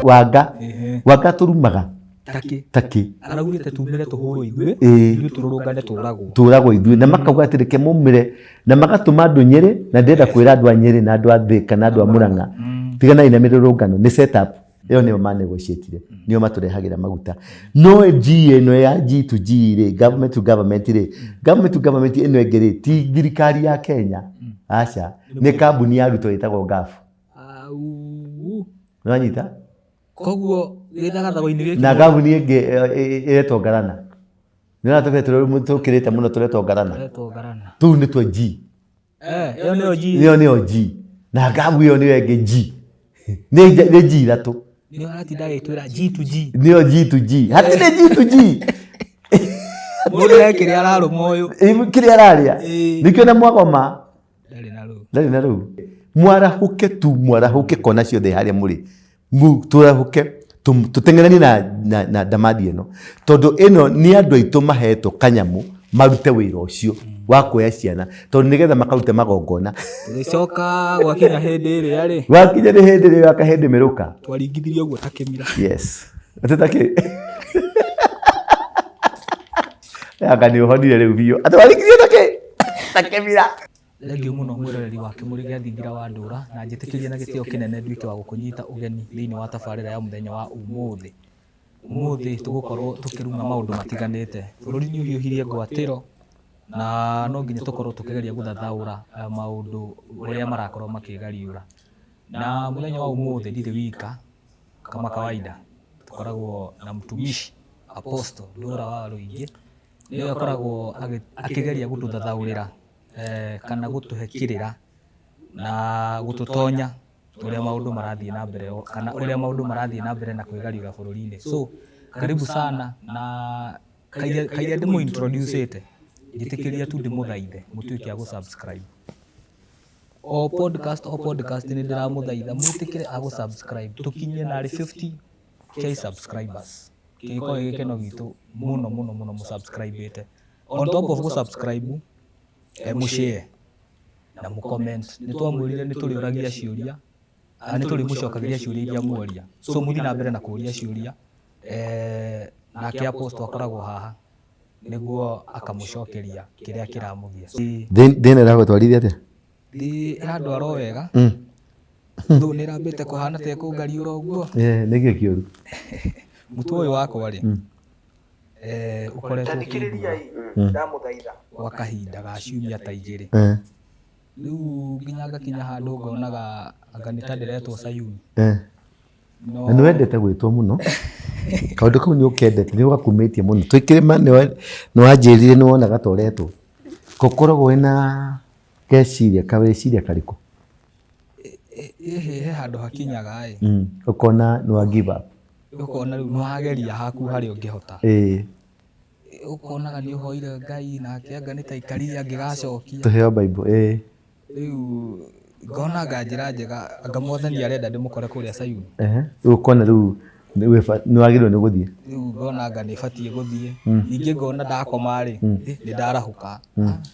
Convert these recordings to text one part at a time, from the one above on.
Wanga. Ehe. Wanga tũrumaga. Takĩ. Takĩ. Araugĩte tumĩre tũhũrwo ithuĩ, Ĩĩ. ithuĩ tũrũrũngane tũragwo. Tũragwo ithuĩ na makauga atĩ reke mumĩre na magatũma andũ Nyĩrĩ na ndĩrenda kwĩra andũ a Nyĩrĩ na andũ a Thĩka na andũ a Mũrang'a tiganai na mĩrũrũngano nĩ set up ĩyo nĩyo manegotiatire nĩyo matũrehagĩra maguta no G ĩno ya G to G rĩ, government to government rĩ, government to government ĩno ĩngĩ rĩ, ti thirikari ya Kenya, aca, nĩ kambuni ya Ruto ĩtagwo Gulf. Au. Nĩwanyita? Koguo gĩthagathago-inĩ gĩkĩ na kambuni ĩngĩ ĩretwo Ngarana. Nĩwona tũbetũrũ tũkĩrĩte mũno tũretwo Ngarana. Tũretwo Ngarana. Tũu nĩtuo G. Eh, ĩyo nĩyo G. Ĩyo nĩyo G. Na ngabu ĩyo nĩyo ĩngĩ G. Nĩ G ithatũ. Nĩyo aratinda agĩtwĩra G to G. Nĩyo G to G. Hatirĩ G to G. Mũndũ he kĩrĩa ararũma ũyũ. Ĩ, kĩrĩa ararĩa. Ĩĩ. Nĩkĩo na mwagoma. Ndarĩ na rũu. Ndarĩ na rũu. Mwarahũke tu, mwarahũke kona ciothe harĩa mũrĩ. Tũrahũke tũteng'eranie na ndamathi ĩno tondũ ĩno nĩ andũ aitũ mahetwo kanyamũ marute wĩra ũcio wa kuoya ciana tondũ nĩgetha makarute magongona. Tũgĩcoka gwakinya hĩndĩ ĩrĩa rĩ, Gwakinya nĩ hĩndĩ ĩrĩa ya kahĩndĩ mĩrũka. Twaringithirie ũguo ta kĩmira. Yes. Atĩ ta kĩ? Anga nĩ ũhonire rĩu biũ. Atĩ waringithirie ta kĩ? Ta kĩmira. Thengiũ mũno mwĩroreri wa Kĩmũrĩ gĩa Thingira wa Ndũra, na njĩtĩkĩrie na gĩtĩo kĩnene nduĩke wa gũkũnyita ũgeni thĩinĩ wa tabarĩra ya mũthenya wa ũmũthĩ. Ũmũthĩ tũgũkorwo tũkĩrung'a maũndũ matiganĩte. Bũrũri nĩ ũhiũhirie ngwatĩro na no nginya tũkorwo tũkĩgeria gũthathaũra maũndũ ũrĩa marakorwo makĩgariũra. Na mũthenya wa ũmũthĩ ndirĩ wika kama kawaida, tũkoragwo na mtumishi Apostle Ndũra wa Rũingĩ, nĩwe ũkoragwo akĩgeria gũtũthathaũrĩra kana gũtũhe kĩrĩra na gũtũtonya ũrĩa maũndũ marathiĩ na mbere kana ũrĩa maũndũ marathiĩ na mbere na kwĩgariũra bũrũri-inĩ. So karibu sana na kairia ndĩmũ introduce ĩte, njĩtĩkĩria tu ndĩmũthaithe mũtuĩke a gũ subscribe. O podcast o podcast nĩ ndĩramũthaitha mwĩtĩkĩre a gũ subscribe tũkinyie narĩ 50K subscribers. Kĩngĩkorwo gĩ gĩkeno gitũ mũno mũno mũno mũ subscribe ĩte. On top of gũ subscribe, mũ share na mũ comment. Nĩ twamwĩrire nĩ tũrĩũragia ciũria, nĩ tũrĩmũcokagĩria ciũria iria mworia. So mũthiĩ na mbere na kũria ciũria, nake Apostle akoragwo haha nĩguo akamũcokeria kĩrĩa kĩramũgia. Thĩna ĩragũtwarithia atĩa? Thĩ ĩrandwara o wega. Thũ nĩ ĩrambĩte kũhana ta ĩkũngariũra ũguo. Nĩkĩ kĩũru? Mũtwe ũyũ wakwa rĩ, ũkoretwo ũkĩndura gwa kahinda ga ciumia ta igĩrĩ. Rĩu nginya ngakinya handũ ngonaga anga nĩ ta ndĩretwo Sayuni. No. Na nĩ wendete gwĩtwo mũno. Kaũndũ kau nĩ ũkendete, nĩ ũgakumĩtie mũno. Twĩkĩrĩ ma nĩ wanjĩrire nĩ wonaga ta ũretwo. Ũkoragwo wĩna keciria, kawĩciria karĩkũ? Ĩhĩ, he handũ hakinyaga ĩ. Ũkona nĩ wa give up. Ũkona rĩu nĩ wageria haku harĩa ũngĩhota. Ũkonaga nĩ ũhoire Ngai nake anga nĩ ta aikarire angĩgacokia. Tũheo Bible, ĩĩ. Rĩu ngona anga njĩra njega, anga Mwathani arenda ndĩmũkore kũrĩa Sayuni. Rĩu ũkona rĩu nĩ wagĩrĩirwo nĩ gũthiĩ. Rĩu ngona anga nĩ batiĩ gũthiĩ. Ningĩ ngona ndakoma rĩ, nĩ ndarahũka.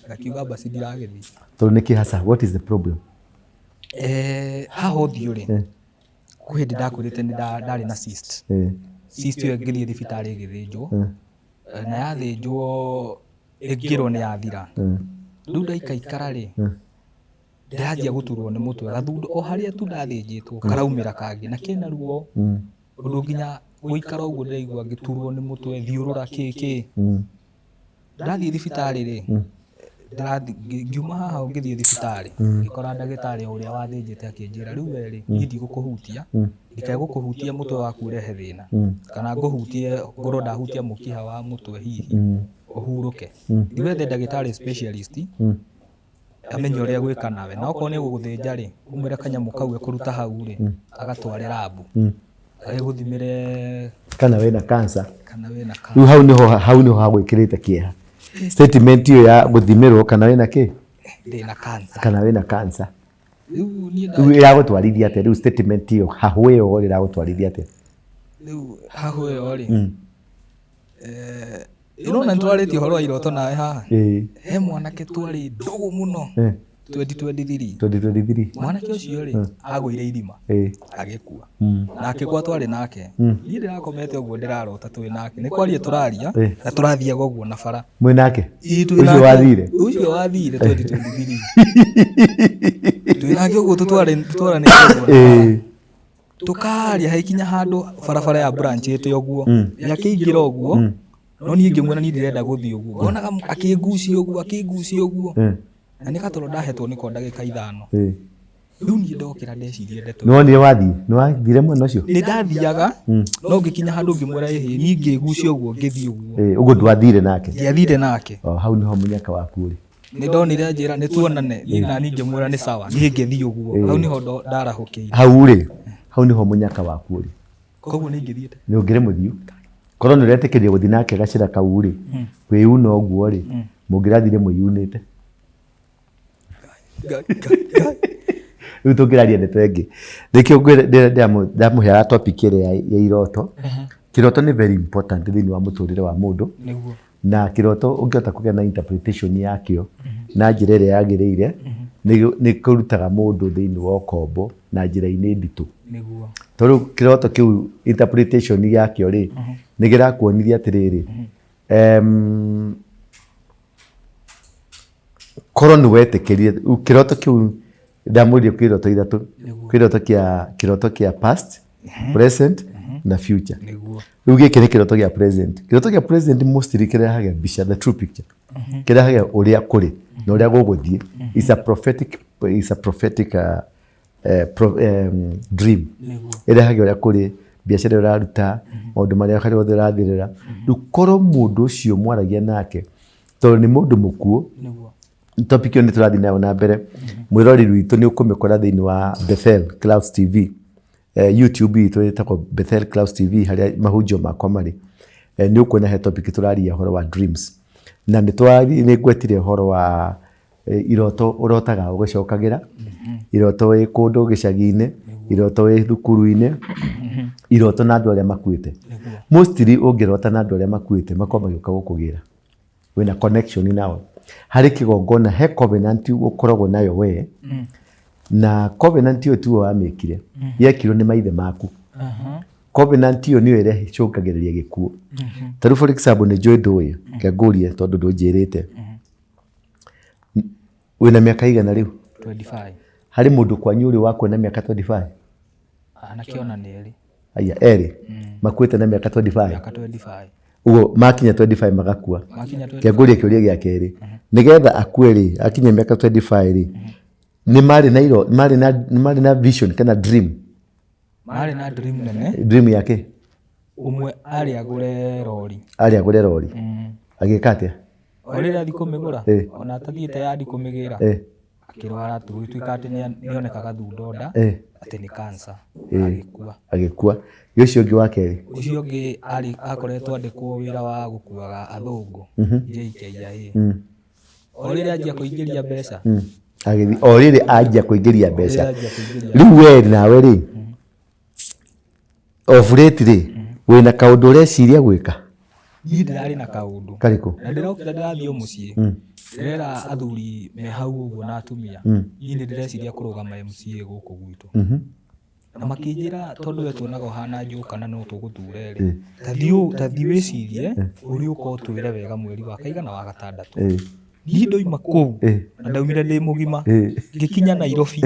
Ngakiuga basi ndiragĩthiĩ. Tondũ nĩkĩ hasa, what is the problem? Haha ũthiũ rĩ, kwĩ hĩndĩ ndakwĩrĩte nĩ ndarĩ na cyst. Cyst ĩyo ngĩthiĩ thibitarĩ ĩgĩthĩnjwo. Na yathĩnjwo ĩngĩrwo nĩ yathira. Rĩu ndaikaikara rĩ, ndĩranjia gũturwo nĩ mũtwe, gathundo o harĩa tu ndathĩnjĩtwo karaumĩra kangĩ na kena ruo. Ũndũ nginya gũikara ũguo ndĩraigua ngĩturwo nĩ mũtwe, thiũrũra kĩ kĩ. Ndathiĩ thibitarĩ rĩ, ngiuma haha ngĩthiĩ thibitarĩ, ngĩkora ndagĩtarĩ o ũrĩa wathĩnjĩte akĩnjĩra rĩu we rĩ, niĩ ndigũkũhutia, ndikae gũkũhutia mũtwe waku ũrehe thĩna, kana ngũhutie ngorwo ndahutia mũkiha wa mũtwe hihi, ũhurũke. Thiĩ wethe ndagĩtarĩ specialist, amenye ũrĩa egwĩka nawe, na okorwo nĩ egũgũthĩnja rĩ, ũmwĩre kanyamũ kau ekũruta hau rĩ, agatware lab, agĩgũthimĩre kana wĩna cancer. Kana wĩna cancer. Rĩu hau nĩho hagwĩkĩrĩte kĩeha, statement ĩyo ya gũthimĩrwo kana wĩna kĩ. Ndĩna cancer. Kana wĩna cancer. Rĩu niĩ Rĩu ĩragũtwarithia atĩa rĩu statement ĩyo, hahũ ĩyo ĩragũtwarithia atĩa? Rĩu hahũ ĩyo rĩ, ĩrona nĩ twarĩtie ũhoro wa iroto nawe haha. Ĩĩ. He mwanake twarĩ ndũgũ mũno. 2023. 2023. Mwanake ũcio rĩ, agũire irima agĩkua. Na akĩgwa twarĩ nake. Niĩ ndĩrakomete ũguo ndĩrarota twĩ nake. Nĩ kwaria tũraria na tũrathiaga ũguo na bara. Mwĩ nake? Ĩĩ, twĩ Ũcio nake. wathire? Ũcio wathire 2023. Twĩ nake ũguo tũtwaranĩte ũguo na bara. Tũkaria hagĩkinya handũ barabara ya branchĩte ũguo. Akĩingĩra ũguo, no niĩ ngĩmuona niĩ ndĩrenda gũthiĩ ũguo. Ngonaga akĩngucia ũguo, akĩngucia ũguo. Na nĩ gatoro ndahetwo nĩko ndagĩka 5. Rĩu niĩ ndokĩra ndecirie ndeto. Nĩ wonire wathiĩ? Nĩ wathire mwena ũcio? Nĩ ndathiaga, no ngĩkinya handũ ngĩmwĩra ĩhĩ, niĩ ngĩgucia ũguo ngĩthiĩ ũguo. Ũguo ndwathire nake? Ndiathire nake. O, hau nĩho mũnyaka waku ũrĩ. Nĩ ndonire anjĩra nĩ tuonane, niĩ nani ngĩmwĩra nĩ sawa, niĩ ngĩthiĩ ũguo. Hau nĩho ndarahũkĩire. Hau rĩ, hau nĩho mũnyaka waku ũrĩ. Koguo nĩ ingĩthiĩte. Nĩ ũngĩrĩ mũthiu. Korwo nĩ ũretĩkĩria gũthiĩ nake gacĩra kau rĩ, kwĩyuna ũguo rĩ, mũngĩrathire mwĩyunĩte. Rĩu tũngĩraria ndeto ĩngĩ. Nĩkĩo ndamũheaga topic ĩrĩa ya iroto. Kĩroto nĩ very important thĩinĩ wa mũtũrĩre wa mũndũ. Na kĩroto ũngĩhota kũgĩa na interpretation yakĩo na njĩra ĩrĩa yagĩrĩire, nĩ kũrutaga mũndũ thĩinĩ wa ũkombo na njĩra-inĩ nditũ. Tondũ kĩroto kĩu interpretation yakĩo rĩ, nĩ kĩrakuonithia atĩrĩrĩ, korwo nĩ wetĩkĩrire, kĩroto kĩu ndamwĩrire kwĩ iroto ithatũ, kwĩ iroto kĩa, kĩroto kĩa past, present na future. Rĩu gĩkĩ nĩ kĩroto gĩa present. Kĩroto kĩa present mostly kĩrehaga mbica, the true picture. Kĩrehaga ũrĩa kũrĩ na ũrĩa gũgũthiĩ. It's a prophetic, it's a prophetic dream. Ĩrehaga ũrĩa kũrĩ, biacara ĩrĩa ũraruta, maũndũ marĩa harĩa hothe ũrathirĩra. Rĩu korwo mũndũ ũcio mwaragia nake, tondũ nĩ mũndũ mũkuũ, topic ĩyo nĩ tũrathiĩ nayo na mbere. Mwĩroreri witũ nĩ ũkũmĩkora thĩinĩ wa Bethel Clouds TV. YouTube itũ ĩtagwo Bethel Clouds TV harĩa mahunjio makwa marĩ. Nĩ ũkuona he topic tũraria ũhoro wa dreams. Na nĩ ngwetire ũhoro wa iroto ũrotaga ũgĩcokagĩra, iroto wĩ kũndũ gĩcagi-inĩ, iroto wĩ thukuru-inĩ, iroto na andũ arĩa makuĩte. Mostly ũngĩrota na andũ arĩa makuĩte makoragwo magĩũka gũkũgĩra. Wĩna connection nao. Harĩ kĩgongona, he covenant ũkoragwo nayo we, na covenant ĩyo tiwe wamĩkire, yekirwo nĩ maithe maku. Covenant ĩyo nĩyo ĩrĩa ĩcũngagĩrĩria gĩkuũ. Ta rĩu for example nĩ njũĩ ndũĩ, reke ngũrie tondũ ndũnjĩrĩte. Wĩna mĩaka igana rĩu? 25. Harĩ mũndũ kwanyu ũrĩ wakua na mĩaka 25? Anake ona nĩ erĩ. Aya, erĩ? Makuĩte na mĩaka 25? Mĩaka 25. Ũguo makinya 25 magakua. Makinya 25. Reke ngũrie kĩũria gĩa kerĩ. Nĩgetha akue rĩ, akinye mĩaka 25 rĩ, nĩ marĩ na iro, marĩ na, marĩ na vision kana dream? Marĩ na dream nene. Dream yake? Ũmwe arĩ agũre rori. Arĩ agũre rori. Agĩka atĩa? O rĩrĩa athiĩ kũmĩgũra, ona atathiĩte yandi kũmĩgĩra, akĩrwara tu, gũgĩtuĩka atĩ nĩonekaga thundonda, atĩ nĩ cancer, agĩkua. Agĩkua. Ĩ ũcio ũngĩ wa kerĩ? Ũcio ũngĩ arĩ akoretwo andĩkwo wĩra wa gũkuaga athũngũ, JKIA. O rĩrĩa anjia kũingĩria mbeca. Agĩthiĩ, o rĩrĩ anjia kũingĩria mbeca. Rĩu we nawe rĩ, of late rĩ, wĩna kaũndũ ũreciria gwĩka? Niĩ ndĩrarĩ na kaũndũ. Karĩkũ? Na ndĩrokire ndĩrathiĩ o mũciĩ, ndĩrera athuri me hau ũguo na atumia, niĩ nĩ ndĩreciria kũrũgama MCA gũkũ gwitũ. Na makĩnjĩra tondũ we tuonaga ũhana njoka na no tũgũthure rĩ, ta thiĩ wĩcirie ũrĩa ũka ũtwĩre wega mweri wa kaigana wa gatandatũ. Niĩ ndoima kũu na ndaumire ndĩ mũgima, ngĩkinya Nairobi.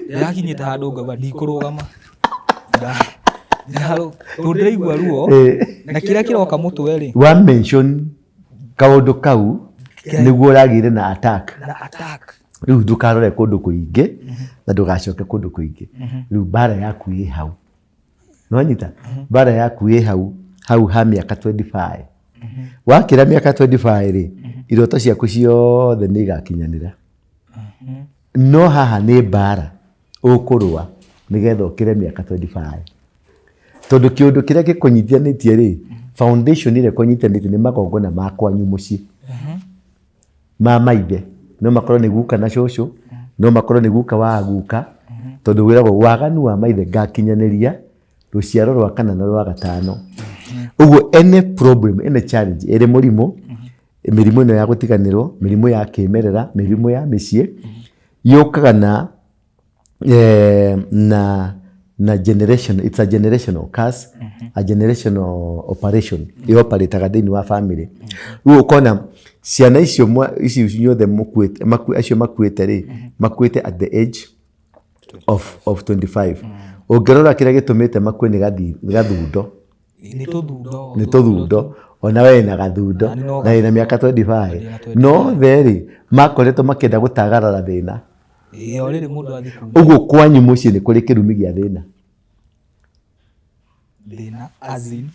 Ndĩrakinyĩte handũ ngauga ndikũrũgama. Tondũ ndĩraigua ruo na kĩrĩa kĩroka mũtwe rĩ. Wa mention kaũndũ kau nĩguo ũragĩire na attack. Na attack. Rĩu ndũkarore kũndũ kũingĩ na ndũgacoke kũndũ kũingĩ. Rĩu mbara yaku ĩ hau. Nĩwanyita? Mbara yaku ĩ hau, hau ha mĩaka 25. Wakĩra mĩaka 25 rĩ, iroto ciaku ciothe nĩ igakinyanĩra. No haha nĩ mbara ũkũrũa nĩgetha ũkĩre mĩaka 25. Tondũ kĩũndũ kĩrĩa gĩkũnyitithanĩtie rĩ, foundation ĩrĩa ĩkũnyitithanĩtie nĩ magongona ma kwanyu mũciĩ. Ma maithe. No makorwo nĩ guka na cũcũ, no makorwo nĩ guka wa guka, tondũ wĩragwo waganu wa maithe ngakinyanĩria rũciaro rwa kana na rwa gatano. Ũguo any problem, any challenge, ĩrĩ mũrimũ, Mĩrimũ ĩno ya gũtiganĩrwo, mĩrimũ ya kĩmerera, mĩrimũ ya mĩciĩ, yũkaga na na generation, it's a generational curse, a generational operation, ĩoparĩtaga thĩinĩ wa family. Rĩu ũkona ciana icio ici inyuothe mũkuĩte, acio makuĩte rĩ, makuĩte at the age of 25. Ũngĩrora kĩrĩa gĩtũmĩte makue nĩ gathundo. Nĩ tũthundo. Nĩ tũthundo. Ona we na gathundo Na no na wĩna mĩaka 25. Ndĩna 25. No othe rĩ, makoretwo makĩenda gũtagarara thĩna. Ĩĩ, o rĩrĩ mũndũ athiĩ kuma Ũguo kwanyu mũciĩ nĩ kũrĩ kĩrumi gĩa thĩna. Thĩna as in?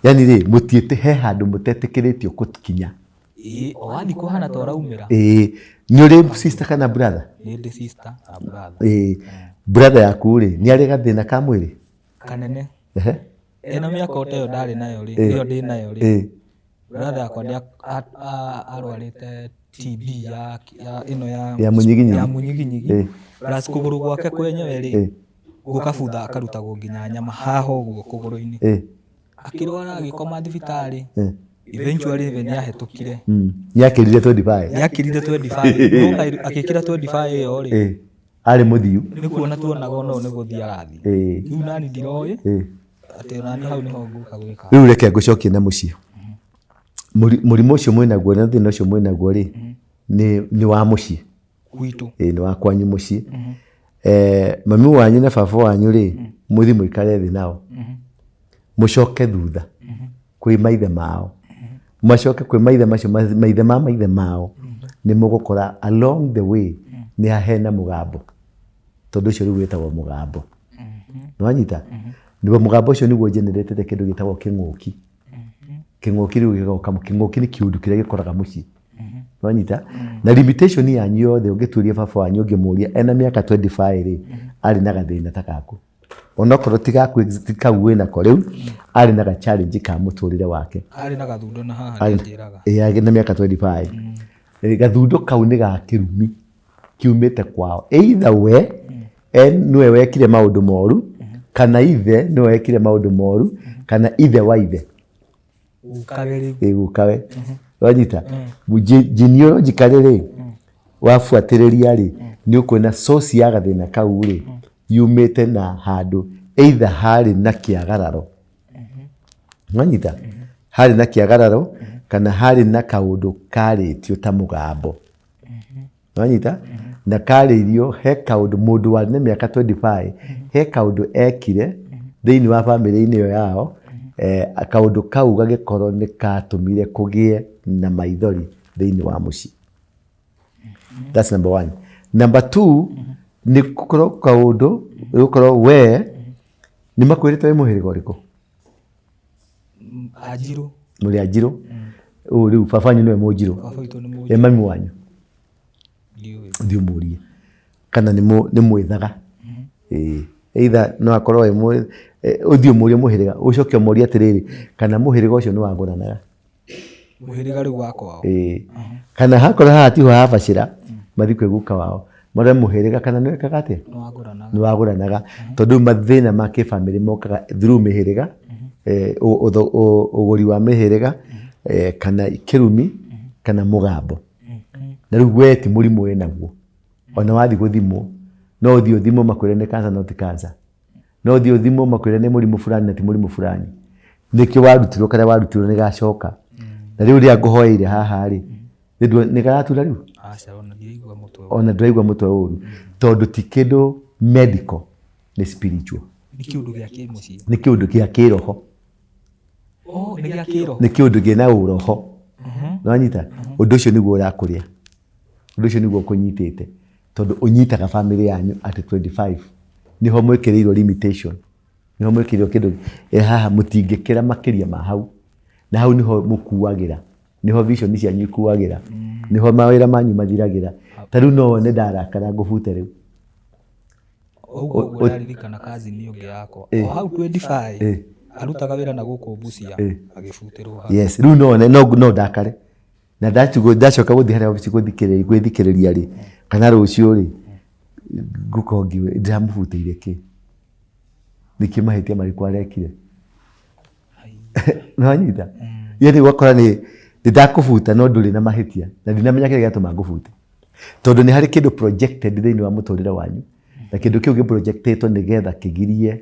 Yani rĩ, mũtiĩte he handũ mũtetĩkĩrĩtio gũkinya. Ĩĩ, o wathiĩ kũhana ta ũraumĩra. Ĩĩ, nĩ ũrĩ sister kana brother? Nĩ ndĩ sister na brother. Ĩĩ, brother yaku rĩ, nĩ arĩ gathĩna ka mwĩrĩ? Kanene. Ehe. Ena mĩaka o ta ĩyo ndarĩ nayo rĩ, ĩyo ndĩ nayo rĩ. Brother yakwa nĩ arwarĩte TB ya ĩno ya Ya mũnyiginyigi. Ya mũnyiginyigi. Plus kũgũrũ gwake kwenyewe rĩ, gũkabutha akarutagwo nginya nyama haha ũguo kũgũrũ-inĩ. Akĩrwara agĩkoma thibitarĩ. Eventually we nĩahĩtũkire. Nĩakĩrire 25. Nĩakĩrire 25. No agĩkĩra 25 ĩyo rĩ. Arĩ mũthiu. Nĩ kuona tuonaga ona ũyũ nĩ gũthiĩ arathiĩ. Rĩu nani ndiroĩ atĩ onani hau nĩho ngũka gwĩka. Rĩu reke ngũcokie na mũciĩ. Mũrimũ ũcio mwĩnaguo na thĩna ũcio mwĩnaguo rĩ, nĩ wa mũciĩ. Gwitũ. Ĩĩ, nĩ wa kwanyu mũciĩ. Mami wanyu na baba wanyu rĩ, mũthiĩ mũikare thĩ nao. Mũcoke thutha kwĩ maithe mao. Macoke kwĩ maithe macio, maithe ma maithe mao, nĩ mũgũkora along the way nĩ hena mũgambo. Tondũ ũcio rĩu wĩtagwo mũgambo. Nĩ wanyita? Nĩguo mũgambo ũcio nĩguo generatĩte kĩndũ gĩtagwo kĩng'ũki. Kĩng'ũki rĩu gĩgoka, kĩng'ũki nĩ kĩũndũ kĩrĩa gĩkoraga mũciĩ. Nĩ wanyita? Na limitation yanyu yothe ũngĩtuĩria baba wanyu ũngĩmũria ena mĩaka 25 rĩ, arĩ na gathĩna ta gaku. Onokorwo ti gaku ti kau wĩnako rĩu, arĩ na ga challenge ka mũtũrĩre wake. Arĩ na gathundo na haha nĩanjĩraga. Ĩĩ, arĩ na mĩaka 25. Gathundo kau nĩ ga kĩrumi kiumĩte kwao. Either we nĩwe wekire maũndũ moru, kana ithe nĩwe wekire maũndũ moru, kana ithe wa ithe. Gukawe rĩu. Ĩĩ, gukawe. Wanyita? Genealogically rĩ, wabuatĩrĩria rĩ, nĩ ũkuona source ya gathĩna kau rĩ, yumĩte na handũ either harĩ na kĩagararo. Wanyita? Harĩ na kĩagararo, kana harĩ na kaũndũ karĩtio ta mũgambo. Wanyita? Na karĩirio he kaũndũ mũndũ warĩ na mĩaka 25, he kaũndũ ekire thĩinĩ wa bamĩrĩ-inĩ ĩyo yao, kaũndũ kau gagĩkorwo nĩ katũmire kũgĩe na maithori thĩinĩ wa mũciĩ. That's number one. Number two, nĩ gũkorwo kaũndũ, nĩ gũkorwo we, nĩ makwĩrĩte wĩ mũhĩrĩga ũrĩkũ? Anjirũ. Mũrĩ Anjirũ? Ũũ rĩu baba wanyu nĩwe Mũnjirũ? Baba witũ nĩ Mũnjirũ. Ĩ mami wanyu? Ndiũĩ. Thiĩ ũmũrie. Kana nĩ mwĩthaga? Ĩĩ. Either no akorwo e ũthiĩ ũmũrie mũhĩrĩga, ũcoke ũmũrie atĩrĩrĩ, kana mũhĩrĩga ũcio nĩ wagũranaga? Mũhĩrĩga rĩu wa kwao. Ĩĩ. Kana hakorwo haha tiho habacĩra, mathiĩ kwĩ guka wao, marore mũhĩrĩga kana nĩ wekaga atĩa? Nĩ wagũranaga. Nĩ wagũranaga. Tondũ rĩu mathĩna ma kĩbamĩrĩ mokaga through mĩhĩrĩga, ũgũri wa mĩhĩrĩga, kana kĩrumi, kana mũgambo. Na rĩu we ti mũrimũ wĩnaguo. Ona wathiĩ gũthimwo, no ũthiĩ ũthimwo makwĩre nĩ cancer no ti cancer. No ũthiĩ ũthimwo makwĩre nĩ mũrimũ fulani na ti mũrimũ fulani. Nĩkĩo warutirwo karĩa warutirwo nĩ gacoka. Na rĩu rĩrĩa ngũhoeire haha rĩ, nĩ karatura rĩu? Aca, ona ndiraigua mũtwe. Ona ndũraigua mũtwe ũru. Tondũ ti kĩndũ medical, nĩ spiritual. Nĩ kĩũndũ gĩa kĩmũciĩ. Nĩ kĩũndũ gĩa kĩroho. Oh, nĩ gĩa kĩroho. Nĩ kĩũndũ kĩna ũroho. Nĩwanyita? Ũndũ ũcio nĩguo ũrakũrĩa. Ũndũ ũcio nĩguo ũkũnyitĩte. Tondũ ũnyitaga bamĩrĩ yanyu at 25. Nĩho mwĩkĩrĩirwo limitation. Nĩho mwĩkĩrĩirwo kĩndũ haha mũtingĩkĩra makĩria ma hau. Na hau nĩho mũkuagĩra. Nĩho vision cianyu ikuagĩra. Nĩho mawĩra manyu mathiragĩra. Ta rĩu no wone ndarakara ngũbute rĩu. Ũguo ũguo ndaririkana cousin ũngĩ yakwa. O hau 25 arutaga wĩra na gũkũ Busia agĩbutĩrwo hau. Yes, rĩu no wone no ndakare. Na ndacoka gũthiĩ harĩa obici gwĩthikĩrĩria rĩ, kana rũciũ rĩ, ngũkorwo ngiuga ndĩramũbutĩire kĩ? Nĩkĩ mahĩtia marĩkũ arekire? Nĩwanyita? Yani ũgakora nĩ Ndĩndakũbuta no ndũrĩ na mahĩtia na ndinamenya kĩrĩa gĩatũma ngũbute. Tondũ nĩ harĩ kĩndũ projected thĩinĩ wa mũtũrĩre wanyu na kĩndũ kĩu gĩprojectĩtwo nĩgetha kĩgirie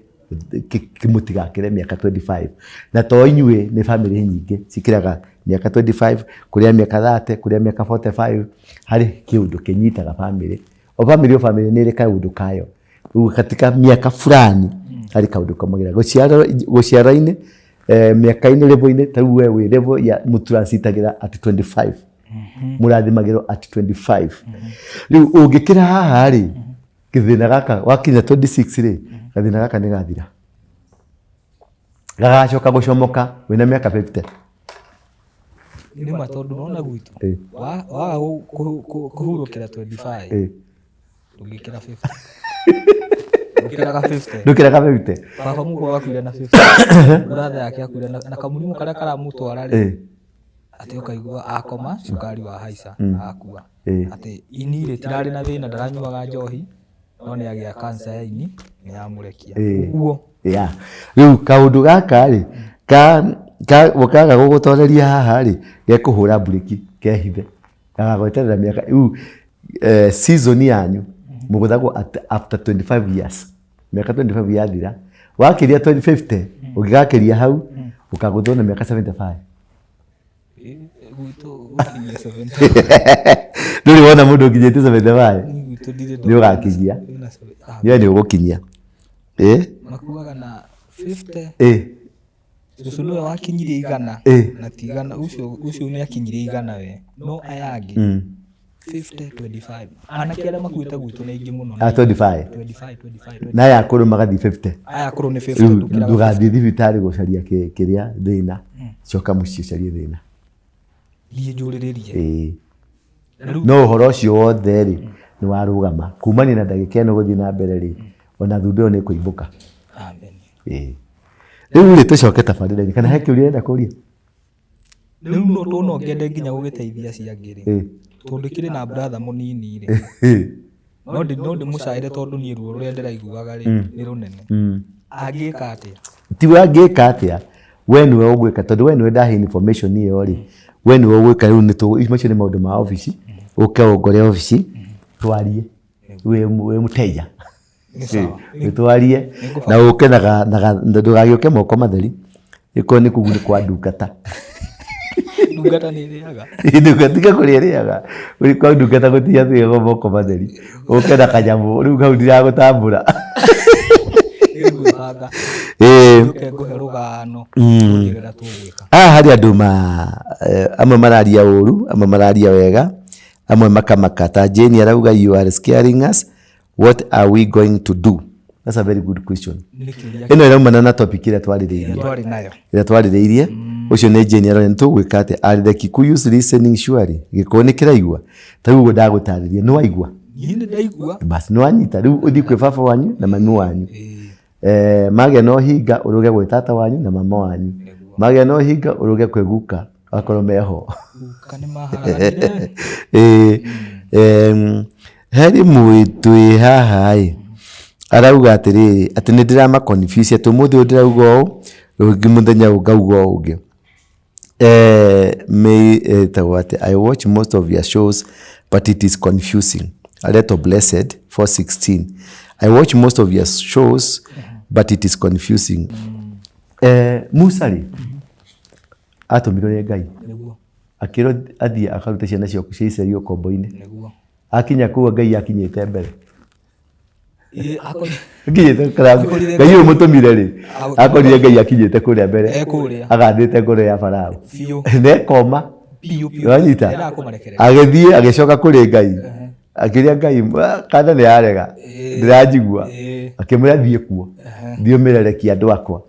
mũtigakĩre mĩaka 25. Na to inyuĩ, nĩ bamĩrĩ nyingĩ cikĩraga mĩaka 25, kũrĩ a mĩaka 30, kũrĩ a mĩaka 45, harĩ kĩũndũ kĩnyitaga bamĩrĩ. O bamĩrĩ o bamĩrĩ nĩ ĩrĩ kaũndũ kayo. Rĩu katika mĩaka fulani harĩ kaũndũ kaumagĩra. Gũciara-inĩ, mĩaka-inĩ level-inĩ, ta rĩu we wĩ level ya mũtransit-agĩra at 25. Mũrathimagĩrwo at 25. Rĩu ũngĩkĩra haha rĩ, gathĩna gaka wakinya 26 rĩ, gathĩna gaka nĩ gathira. Gagacoka gũcomoka wĩna mĩaka 50. Nĩ ma tondũ nĩwona gwitũ waga kũhurũkĩra 25 ndũngĩkĩra 50. Ndũkĩraga 50. Ndũkĩraga 50. Baba mũkũrũ akuire na 50. Brother yake akuire na kamũrimũ karĩa karamũtwara rĩ, atĩ ũkaigua akoma cukari wa haica akua. Atĩ ini rĩtirarĩ na thĩna, ndaranyuaga njohi, no nĩ agĩa cancer ya ini nĩ yamũrekia. Ũguo. Yeah. Rĩu kaũndũ gaka rĩ, kaga gũgũtoreria haha rĩ, gekũhũra mburĩki kehithe. Gagagweterera mĩaka rĩu season yanyu mũgũthagwo at after 25 years. Mĩaka 25 yathira, wakĩria 50, ũngĩgakĩria hau, ũkagũthwo na mĩaka 75. Gwitũ gũkinyia 70. Ndũrĩ wona mũndũ ũkinyĩtie 75? Gwitũ ndirĩ Nĩ ũgakinyia. We nĩ ũgũkinyia. Makuaga na 50. Cũcũ nĩwe wakinyirie igana na ti igana, ũcio nĩ akinyirie igana we, no aya angĩ 50, 25. Anake arĩa makuĩte gwitũ nĩ aingĩ mũno. A 25. 25, 25. Na aya akũrũ magathiĩ 50. Aya akũrũ nĩ 50. Rĩu ndũgathiĩ thibitarĩ gũcaria kĩrĩa thĩna, coka mũciĩ ũcarie thĩna. Thiĩ njũrĩrĩrie. No ũhoro ũcio wothe rĩ, nĩ warũgama. Kumania na ndagĩka ĩno gũthiĩ na mbere rĩ, ona thundo ĩyo nĩ ĩkũimbũka. Amen. Rĩu rĩ, tũcoke tabarĩra-inĩ, kana he kĩũria ũrenda kũria? Rĩu no no ngende nginya gũgĩteithia acio angĩ rĩ, tondũ kĩrĩ na brother mũnini rĩ, no ndĩmũcaĩre tondũ niĩ ruo rũrĩa ndĩraiguaga rĩ, nĩ rũnene. Angĩka atĩa? Tiwe angĩka atĩa, we nĩwe ũgwĩka, tondũ we nĩwe ndahe information ĩyo rĩ, we nĩwe ũgwĩka. Rĩu nĩ macio nĩ maũndũ ma obici, ũke ũngore obici, twarie, wĩ mũteja. Twarie na ũke ndũgagĩũke moko matheri, ĩkorwo nĩ kũu nĩ kwa ndungata. Ndungata nĩ ĩrĩaga. Tiga kũrĩa ĩrĩaga, kwa ndungata gũtiathiagwo moko matheri, ũke na kanyamũ, rĩu hau ndiragũtambũra. Nĩngwĩbanga. Njũke ngũhe rũgano ũnjĩre ũrĩa tũgwĩka. Haha harĩ andũ amwe mararia ũru, amwe mararia wega, amwe makamaka. Ta Jane arauga you are scaring us, what are we going to do? That's a very good question. Ĩno ĩraumana na topic ĩrĩa twarĩrĩirie. Ĩrĩa twarĩrĩirie. Ũcio nĩ Jane aroria nĩ tũgwĩka atĩa? Are the Kikuyus listening surely? Gĩkũyũ nĩ kĩraigua? Ta rĩu ũguo ndagũtarĩria, nĩ waigua? Niĩ nĩ ndaigua. Bas, nĩ wanyita. Rĩu ũthiĩ kwĩ baba wanyu na mami wanyu. Magĩa na ũhinga ũrũge gwĩ tata wanyu na mama wanyu. Magĩa na ũhinga ũrũge kwĩ guka akorwo meho. Guka nĩ maharaganire. Heri mwĩ haha ĩ, arauga atĩrĩrĩ, atĩ nĩ ndĩrama confuse atĩ ũmũthĩ ũyũ ndĩrauga ũũ, rũngĩ mũthenya ũyũ ngauga ũũ ũngĩ. May ĩtagwo atĩa, I watch most of your shows but it is confusing. Aretwo Blessed 416. I watch most of your shows but it is confusing. Musa rĩ, atũmirwo nĩ Ngai. Akĩrwo athiĩ akarute ciana cia Isiraeli ũkombo-inĩ. Akinya kũu Ngai akinyĩte mbere. Akinyĩte Ngai ũyũ mũtũmire rĩ, akorire Ngai akinyĩte kũrĩa mbere, agathĩte ngoro ya Farao. Na ĩkoma. Wanyita? Agĩthiĩ agĩcoka kũrĩ Ngai. Akĩũria Ngai, kana nĩ yarega, ndĩranjigua. Akĩmwĩra thiĩ kuo, thiĩ ũmĩrerekie andũ akwa.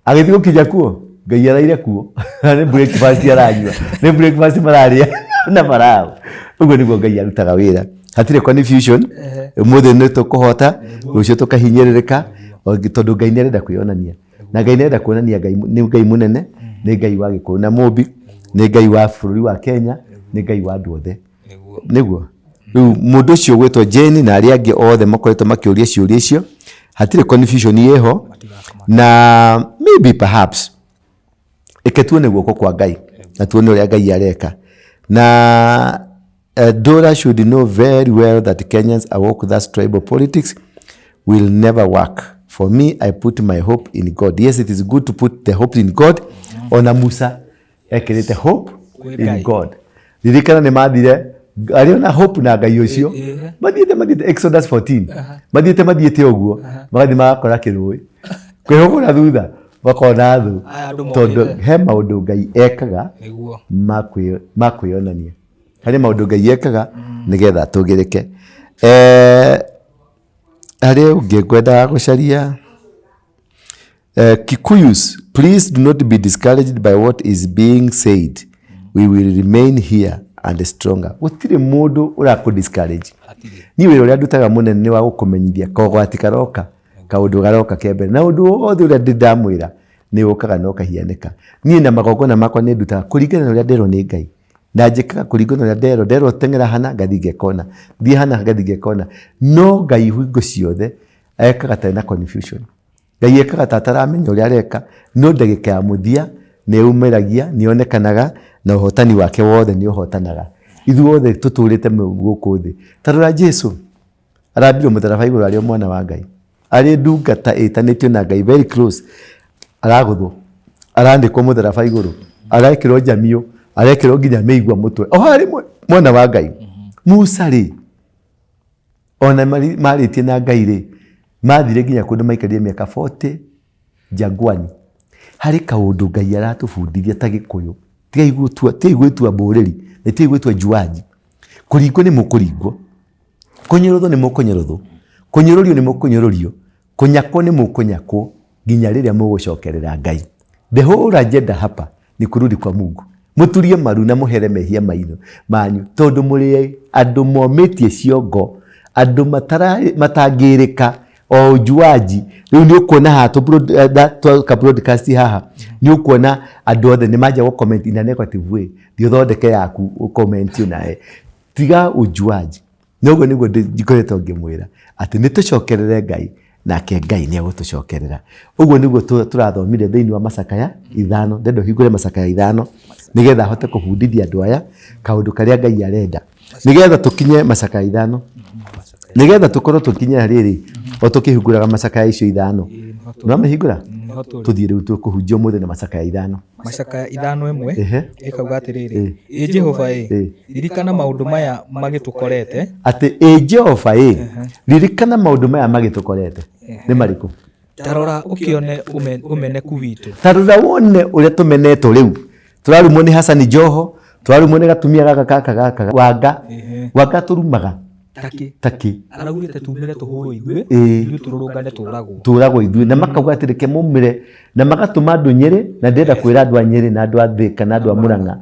Agĩthiĩ gũkinya kuo, Ngai araire kuo. Nĩ breakfast aranyua, nĩ breakfast mararĩa na Farao. Ũguo nĩguo Ngai arutaga wĩra. Hatirĩ confusion, ũmũthĩ nĩ tũkũhota, rũciũ tũkahinyĩrĩrĩka, tondũ Ngai nĩ arenda kwĩyonania. Na Ngai nĩ arenda kuonania Ngai nĩ Ngai mũnene, nĩ Ngai wa Gĩkũyũ na Mũmbi, nĩ Ngai wa bũrũri wa Kenya, nĩ Ngai wa andũ othe. Nĩguo. Rĩu mũndũ ũcio ũgwĩtwo Jane na arĩa angĩ othe makoretwo makĩũria ciũria icio, hatirĩ confusion ĩho, na maybe perhaps reke tuone guoko kwa Ngai. Na tuone ũrĩa Ngai areka. Na Dora should know very well that Kenyans awoke that tribal politics will never work. For me, I put my hope in God. Yes, it is good to put the hope in God. Ona Musa ekĩrĩte hope Kwĩ in Ngai. God. Ririkana nĩ mathire arĩ ona hope na Ngai ũcio. Mathiĩte mathiĩte Exodus 14. Mathiĩte mathiĩte ũguo. Magathiĩ magakora kĩrũĩ. Kwĩhũgũra thutha makona thũ. Aya andũ Tondũ mokĩte. he maũndũ Ngai ekaga Nĩguo. ma kwĩyonania. Harĩ maũndũ Ngai ekaga nĩgetha tũgĩrĩke. Harĩ ũngĩ ngwendaga gũcaria. Kikuyus, please do not be discouraged by what is being said. We will remain here and stronger. Gũtirĩ mũndũ ũrakũ discourage. Hatirĩ. Niĩ wĩra ũrĩa ndutaga mũnene nĩ wa gũkũmenyithia kogwati karoka, kaũndũ garoka ke mbere. Na ũndũ wothe ũrĩa ndĩ ndamwĩra nĩ ũkaga na ũkahianĩka. Niĩ na magongona makwa nĩ ndutaga kũringana na ũrĩa nderwo nĩ Ngai. Na njĩkaga kũringana na ũrĩa nderwo. Nderwo teng'era hana, ngathiĩ ngeka ũna. Thiĩ hana, ngathiĩ ngeka ũna. No Ngai hingo ciothe ekaga ta ena confusion. Ngai ekaga ta ataramenya ũrĩa areka, no ndagĩka ya mũthia nĩ eyumĩragia, nĩ onekanaga na ũhotani wake wothe nĩ ũhotanaga. Ithuothe tũtũrĩte gũkũ thĩ. Ta rora Jesu, arambirwo mũtharaba igũrũ arĩ o mwana wa Ngai. Arĩ ndungata ĩtanĩtio na Ngai very close, aragũthwo, aranĩkwo mũtharaba igũrũ, arekĩrwo njamio, arekĩrwo nginya mĩigua mũtwe, o harĩ mwana wa Ngai. Musa rĩ, ona marĩtie na Ngai rĩ, mathire nginya kũndũ maikarire mĩaka 40 Jangwani. Harĩ kaũndũ Ngai aratũbundithia ta Gĩkũyũ, tigai gũtua, tigai gwĩtua mbũrĩri, na tigai gwĩtua njuanji. Kũringwo nĩ mũkũringwo, kũnyũrũthwo nĩ mũkũnyũrũthwo, kũnyũrũrio nĩ mũkũnyũrũrio, kũnyakwo nĩ mũkũnyakwo, nginya rĩrĩa mũgũcokerera Ngai. The whole agenda hapa ni kurudi kwa Mungu. Mũturie maru na mũhere mehia maino manyu, tondũ mũrĩ andũ momĩtie ciongo, andũ matangĩrĩka o ũjuaji. Rĩu nĩ ũkuona haha tweka broadcast haha, nĩ ũkuona andũ othe nĩ manjia gũ comment in a negative way. Thiĩ ũthondeke yaku ũ comment nawe. Tiga ũjuaji. Noguo nĩguo ngoretwo ngĩmwĩra atĩ nĩ tũcokerere Ngai nake Ngai nĩ egũtũcokerera. Ũguo nĩguo tũrathomire thĩinĩ wa macakaya 5. Ndĩrenda ũhingũre macakaya 5 nĩgetha hote kũbundithia andũ aya kaũndũ karĩa Ngai arenda. Nĩgetha tũkinye macakaya 5. Nĩgetha tũkorwo tũkinye rĩrĩ o tũkĩhingũraga macakaya icio 5. Nĩwamĩhingũra? Tũthiĩ rĩu tũkũhunjia ũmũthĩ na macakaya 5. Macakaya 5:1 ĩkauga atĩrĩrĩ, ĩ Jehova ĩ, ririkana maũndũ maya magĩtũkorete. Atĩ ĩ Jehova ĩ, ririkana maũndũ maya magĩtũkorete. Nĩ marĩkũ? Ta rora ũkĩone ũmeneku witũ. Ta rora wone ũrĩa tũmenetwo rĩu. Tũrarumwo nĩ Hassan Joho, tũrarumwo nĩ gatumia gaka gaka gaka Wanga. Wanga tũrumaga. Takĩ. Takĩ. Araugĩte tumĩre tũhũrwo ithuĩ, ithuĩ tũrũrũngane tũragwo. Tũragwo ithuĩ. Na makauga atĩ reke mumĩre, na magatũma andũ Nyĩrĩ, na ndĩrenda kwĩra andũ a Nyĩrĩ na andũ a Thĩka na andũ a Mũrang'a,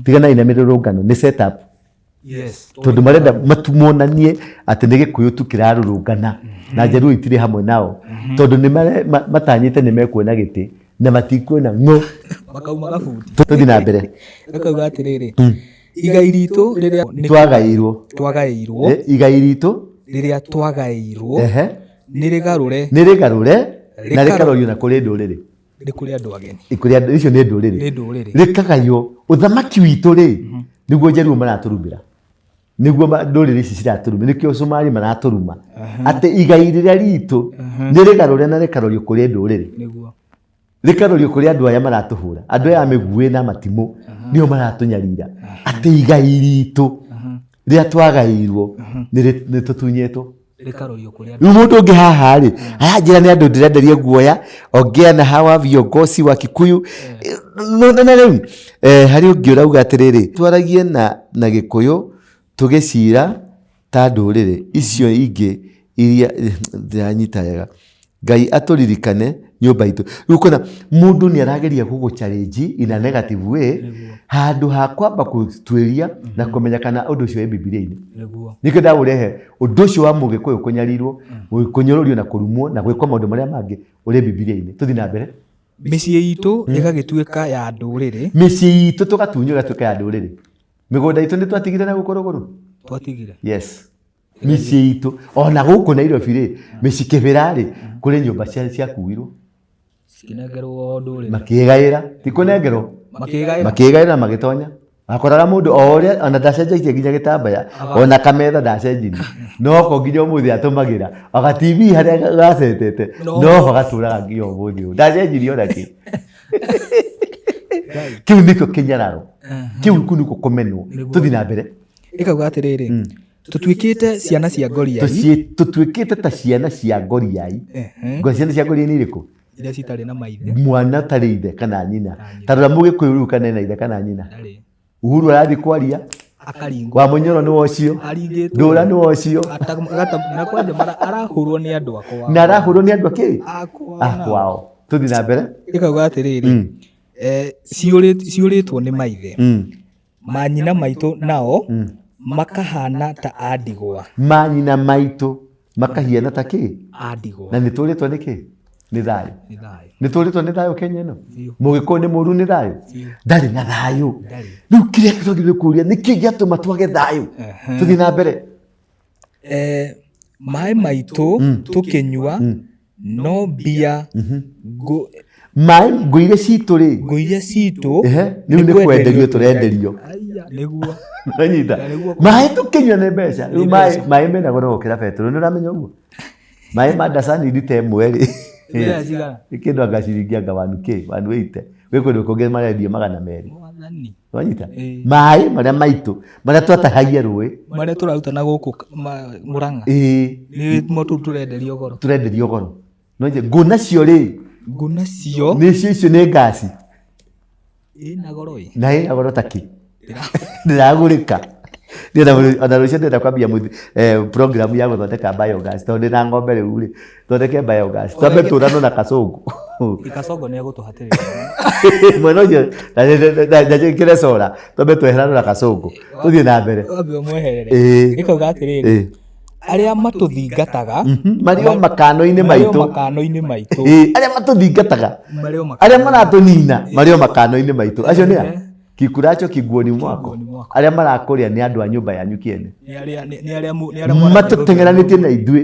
tiganai na mĩrũrũngano, nĩ set up. Tondũ marenda monanie atĩ nĩ Gĩkũyũ tu kĩrarũrũngana na Njaruo itirĩ hamwe nao, tondũ nĩ matanyĩte nĩ mekuona gĩtĩ na matikuona ng'ũ. Makauma gabuti. Tũthiĩ na mbere. Gakauga atĩrĩrĩ, igai ritũ rĩrĩa nĩ twagaĩirwo. Twagaĩirwo. Igai ritũ rĩrĩa twagaĩirwo nĩ rĩgarũre. Nĩ rĩgarũre na rĩkarorio na kũrĩ ndũrĩrĩ. Nĩ kũrĩ andũ ageni. Kũrĩ andũ, icio nĩ ndũrĩrĩ. Nĩ ndũrĩrĩ. Rĩkagaywo ũthamaki witũ rĩ, nĩguo Njaruo maratũrumĩra. Nĩguo ndũrĩrĩ ici ciratũrumĩra, nĩkĩo Somali maratũruma. Atĩ igai rĩrĩa ritũ nĩ rĩgarũre na rĩkarorio kũrĩ ndũrĩrĩ. Nĩguo. Rĩkarorio kũrĩ andũ aya maratũhũra, andũ aya a mĩguĩ na matimũ nĩo maratũnyarira. Atĩ igai ritũ rĩrĩa twagaĩirwo nĩ tũtunyĩtwo. Rĩkarorio kũrĩ andũ. Rĩu mũndũ ũngĩ haha rĩ, aranjĩra nĩ andũ ndĩrenderia guoya, ongea na hawa viongozi wa Kikuyu. No, na rĩu, harĩ ũngĩ ũrauga atĩrĩrĩ, twaragie na Gĩkũyũ tũgĩcira ta ndũrĩrĩ icio ingĩ iria ndiranyita wega. Ngai atũririkane nyũmba itũ. Rĩu ũkona mũndũ nĩ arageria gũgũ challenge in a negative way, handũ ha kwamba gũtuĩria na kũmenya kana ũndũ ũcio wĩ Bibilia-inĩ. Nĩkĩo ndagũrehe ũndũ ũcio wa Mũgĩkũyũ kũnyarirwo, kũnyũrũrio na kũrumwo na gwĩkwo maũndũ marĩa mangĩ ũrĩ Bibilia-inĩ. Tũthiĩ na mbere. Mĩciĩ itũ ĩgagĩtuĩka ya ndũrĩrĩ. Mĩciĩ itũ tũgatunywo ĩgatuĩka ya ndũrĩrĩ. Mĩgũnda itũ nĩ twatigire na gũkũ rũgũrũ? Twatigire. Yes. Mĩciĩ itũ ona gũkũ Nairobi rĩ, mĩciĩ Kĩbĩra rĩ, kũrĩ nyũmba ciakuirwo. Cikĩnengerwo ndũrĩrĩ. Makĩgaĩra, ti kũnengerwo. Makĩgaĩra. Makĩgaĩra, magĩtonya. Akoraga mũndũ o ũrĩa ona ndacenjetie nginya gĩtambaya, ona kametha ndacenjirie, noko nginya ũmũthĩ atũmagĩra aga TV harĩa gacetete. Noho gatũraga nginya ũmũthĩ ũyũ, ndacenjirie ona kĩ. Kĩu nĩkĩo kĩnyararo kĩu, kũu nĩkuo kũmenwo. Tũthiĩ na mbere. Ĩkauga atĩrĩrĩ, tũtuĩkĩte ciana cia ngoriai. Tũtuĩkĩte ta ciana cia ngoriai. Ciana cia ngoriai nĩ irĩkũ? Iria citarĩ na maithe. Mwana ũtarĩ ithe kana nyina. Ta rora Mũgĩkũyũ rĩu, kana ena ithe kana nyina? Ndarĩ. Uhuru arathiĩ kwaria. Akaringwo. Wa Mũnyoro nĩ ũcio. Aringĩtwo. Ndũra nĩ ũcio. Na kwanja arahũrwo nĩ andũ akwa. Na arahũrwo nĩ andũ akĩ? Akwa. Akwao. Tũthiĩ na mbere. Ĩkauga atĩrĩrĩ, ciũrĩtwo nĩ maithe, manyina maitũ nao makahana ta a ndigwa. Manyina maitũ makahiana ta kĩ? A ndigwa. Na nĩ tũrĩtwo nĩ kĩ? Nĩ thayũ. Nĩ thayũ. Nĩ tũrĩtwo nĩ thayũ Kenya ĩno. Biũ. Mũgĩkũyũ nĩ mũru nĩ thayũ? Biũ. Ndarĩ na thayũ. Ndarĩ. Rĩu kĩrĩa twagĩrĩirwo kũria, nĩ kĩ gĩatũma twage thayũ? Tũthiĩ na mbere. Maĩ maitũ tũkĩnyua no mbia Maĩ, ngũ iria citũ rĩ? Ngũ iria citũ. Rĩu nĩ kwenderio tũrenderio. Aya, nĩguo. Nanyita. Na nĩguo. Maĩ tũkĩnyua nĩ mbeca rĩu. Nĩ Maĩ mbeca. maĩ mena goro gũkĩra betũrũ, nĩ ũramenya ũguo? Maĩ ma ndacani rita ĩmwe rĩ, Mbeca cigana? Nĩ kĩndũ anga ciringi anga 1K, 180. Gwĩ kũndũ kũngĩ marendio 200. Mwathani. Wanyita? Ĩĩ. Maĩ marĩa maitũ, marĩa twatahagia rũĩ. Marĩa tũraruta na gũkũ Mũrang'a. Ĩĩ. Nĩ mo tũu tũrenderio goro. Tũrenderio goro. No nje ngũ nacio rĩ? Ngũ nacio. Nĩcio icio nĩ ngasi. Ĩna goro ĩ. Na ĩna goro takĩ ndĩragũrĩka. Ona rũciũ ndĩrenda kwambia program ya gũthondeka biogas, tondũ ndĩna ng'ombe rĩu rĩ, thondeke biogas, twambe tũranwo na Kasongo. Kasongo nĩ egũtũhatĩrĩria. Mwena ũcio na njĩkĩre cora, twambe tweheranwo na Kasongo, tũthiĩ na mbere. Wambe ũmweherere. Ĩĩ. Ĩkauga atĩrĩrĩ, arĩa matũthingataga marĩ o makano-inĩ marĩ o maitũ. Makano-inĩ maitũ. Ĩĩ, arĩa matũthingataga. Marĩ o Arĩa makano. maratũnina marĩ o makano-inĩ maitũ. Acio nĩ a? Kikuracho kiguoni mwako. Kiguoni mwako. Arĩa marakũrĩa nĩ andũ a nyũmba yanyu kĩene. Nĩ arĩa Matũteng'eranĩtie na ithuĩ.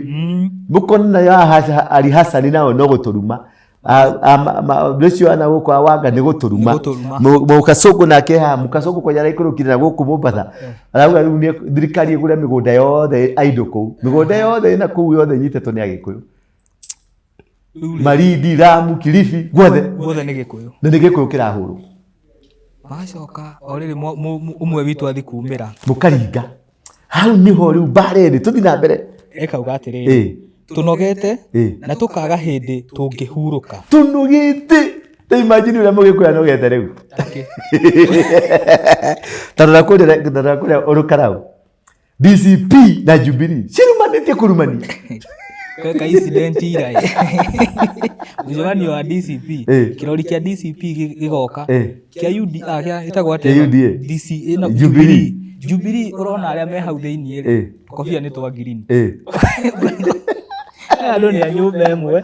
Mũkona nayo Ali Hasani nao no gũtũruma. Ũcio ana gũkũ Awanga nĩ gũtũruma. Nĩ gũtũruma. Mũkacũngũ nake haha, Mũkacũngũ kwanja araikũrũkire na gũkũ Mombatha, arauga rĩu thirikari ĩgũre mĩgũnda yothe aindo kũu, mĩgũnda yothe ĩna kũu yothe ĩnyitĩtwo nĩ Agĩkũyũ. Rĩu rĩ, Malindi, Lamu, Kilifi, guothe. Guothe nĩ Gĩkũyũ. Na nĩ Gĩkũyũ kĩrahũrwo. Magacoka o rĩrĩ ũmwe witũ athi kumĩra. Mũkaringa hau, nĩho rĩu mbara ĩrĩ. Tũthiĩ na mbere. Ĩkauga atĩrĩrĩ, tũnogete na tũkaga hĩndĩ tũngĩhurũka. Tũnogete. Ta imagine ũrĩa Mũgĩkũyũ anogete rĩu. Takĩ. Ta rora kũrĩa, ta rora kũrĩa Ũrũkarau, DCP na Jubilee cirumanĩtie kũrumania. Ka incident ira ĩ. Mũcemanio wa DCP. Kĩrori kĩa DCP gĩgoka. Kĩa UD, kĩa ĩtagwo atĩa? Kĩa UDA. DC ĩno. Jubilee. Jubilee, ũrona arĩa me hau thĩinĩ rĩ. Kobia nĩ twa green. Aya andũ nĩ a nyũmba ĩmwe.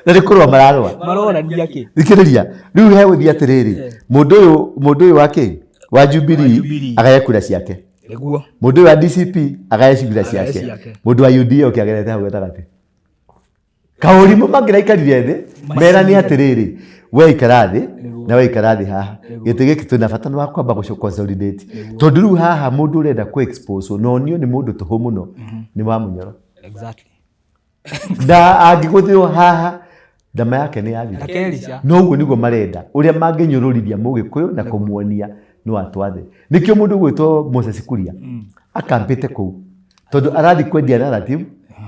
Na nĩ kũrũa mararũa. Marorania kĩ? Thikĩrĩria, rĩu hegũthiĩ atĩrĩrĩ, mũndũ ũyũ wa kĩ wa Jubilee Jubilee. agaye kura ciake. Nĩguo. Mũndũ ũyũ wa DCP agaye kura Agaye ciake. Ciake. Mũndũ wa UDA oke agerete hau gatagatĩ. Kaũrimũ mangĩraikarire thĩ merane atĩrĩrĩ, we ikara thĩ na we ikara thĩ haha, gĩtĩ gĩkĩ twĩna bata nĩ wa kwamba gũco consolidate, tondũ rĩu haha mũndũ ũrenda kũ expose na onio nĩ mũndũ tũhũ mũno nĩ wa Mũnyoro. Na angĩgũthĩrwo haha, ndama yake nĩ yathira. Akerica. No ũguo nĩguo marenda, ũrĩa mangĩnyũrũrithia Mũgĩkũyũ na kũmuonia no atwathe. Nĩkĩo mũndũ ũgwĩtwo Moses Kuria akampĩte kũu, tondũ arathiĩ kwendia narrative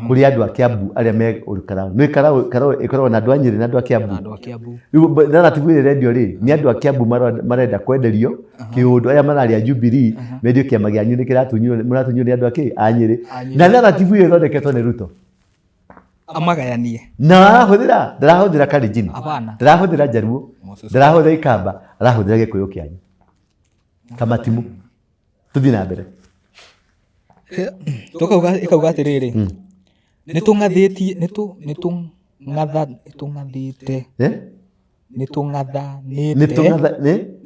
kũrĩ andũ a Kiambu arĩa me Karau. Nĩ Karau, Karau ĩkoragwo na andũ a Nyĩrĩ na andũ a Kiambu. Andũ a Kiambu. Rĩu narrative ĩrĩa ĩrendio rĩ, nĩ andũ a Kiambu marenda kwenderio kĩũndũ, arĩa mararĩa Jubilee mendio kĩama gĩanyu nĩ kĩratunywo, mũratunywo nĩ andũ a kĩ? A Nyĩrĩ. A Nyĩrĩ. Na narrative ĩyo ĩthondeketwo nĩ Ruto. Amagayanie. Na arahũthĩra, ndarahũthĩra Kalenjin. Hapana. Ndarahũthĩra Njaruo. Moses. Ndarahũthĩra Ikamba, arahũthĩra Gĩkũyũ kĩanyu kamatimu. Tũthiĩ na mbere. Tũkauga, ĩkauga atĩrĩrĩ, nĩ tũng'athĩtie, nĩ tũ nĩ tũng'atha nĩ tũng'athĩte. Eh? Nĩ tũng'athanĩte.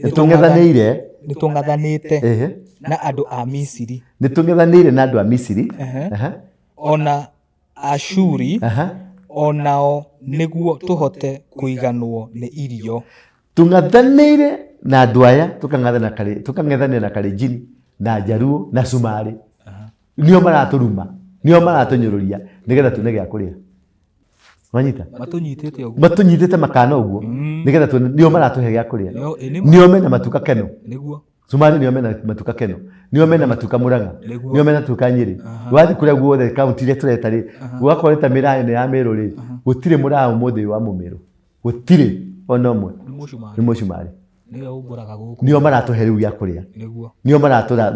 Nĩ tũng'ethanĩire. Nĩ tũng'athanĩte na andũ a Misiri. Nĩ tũng'ethanĩire na andũ a Misiri. Ona Ashuri onao nĩguo tũhote kũiganwo nĩ irio. Tũng'athanĩire na andũ aya, tũkang'ethanĩra na Kalenjin na Njaruo na Cumarĩ. Nĩo maratũruma, nĩo maratũnyũrũria nĩgetha tuone gĩa kũrĩa. Wanyita? Matũnyitĩte ũguo. Matũnyitĩte makana ũguo nĩgetha tuone, nĩo maratũhe gĩa kũrĩa. Nĩo, ĩ, nĩ ma. Nĩo mena matuka Keno. Nĩguo. Cumarĩ nĩo mena matuka Keno. Nĩo mena matuka Murang'a. Nĩguo. Nĩo mena matuka Nyĩrĩ. Wathiĩ kũrĩa guothe kaunti iria tũreta rĩ, ũgakora ta mĩraa ĩno ya Meru rĩ, gũtirĩ mũraa ũmũthĩ wa Mũmĩrũ. Gũtirĩ ona ũmwe. Nĩ mũcumarĩ. Nĩ mũcumarĩ. Nĩwe umbũraga gũkũ. Nĩo maratũhe rĩu gĩa kũrĩa. Nĩguo. Nĩo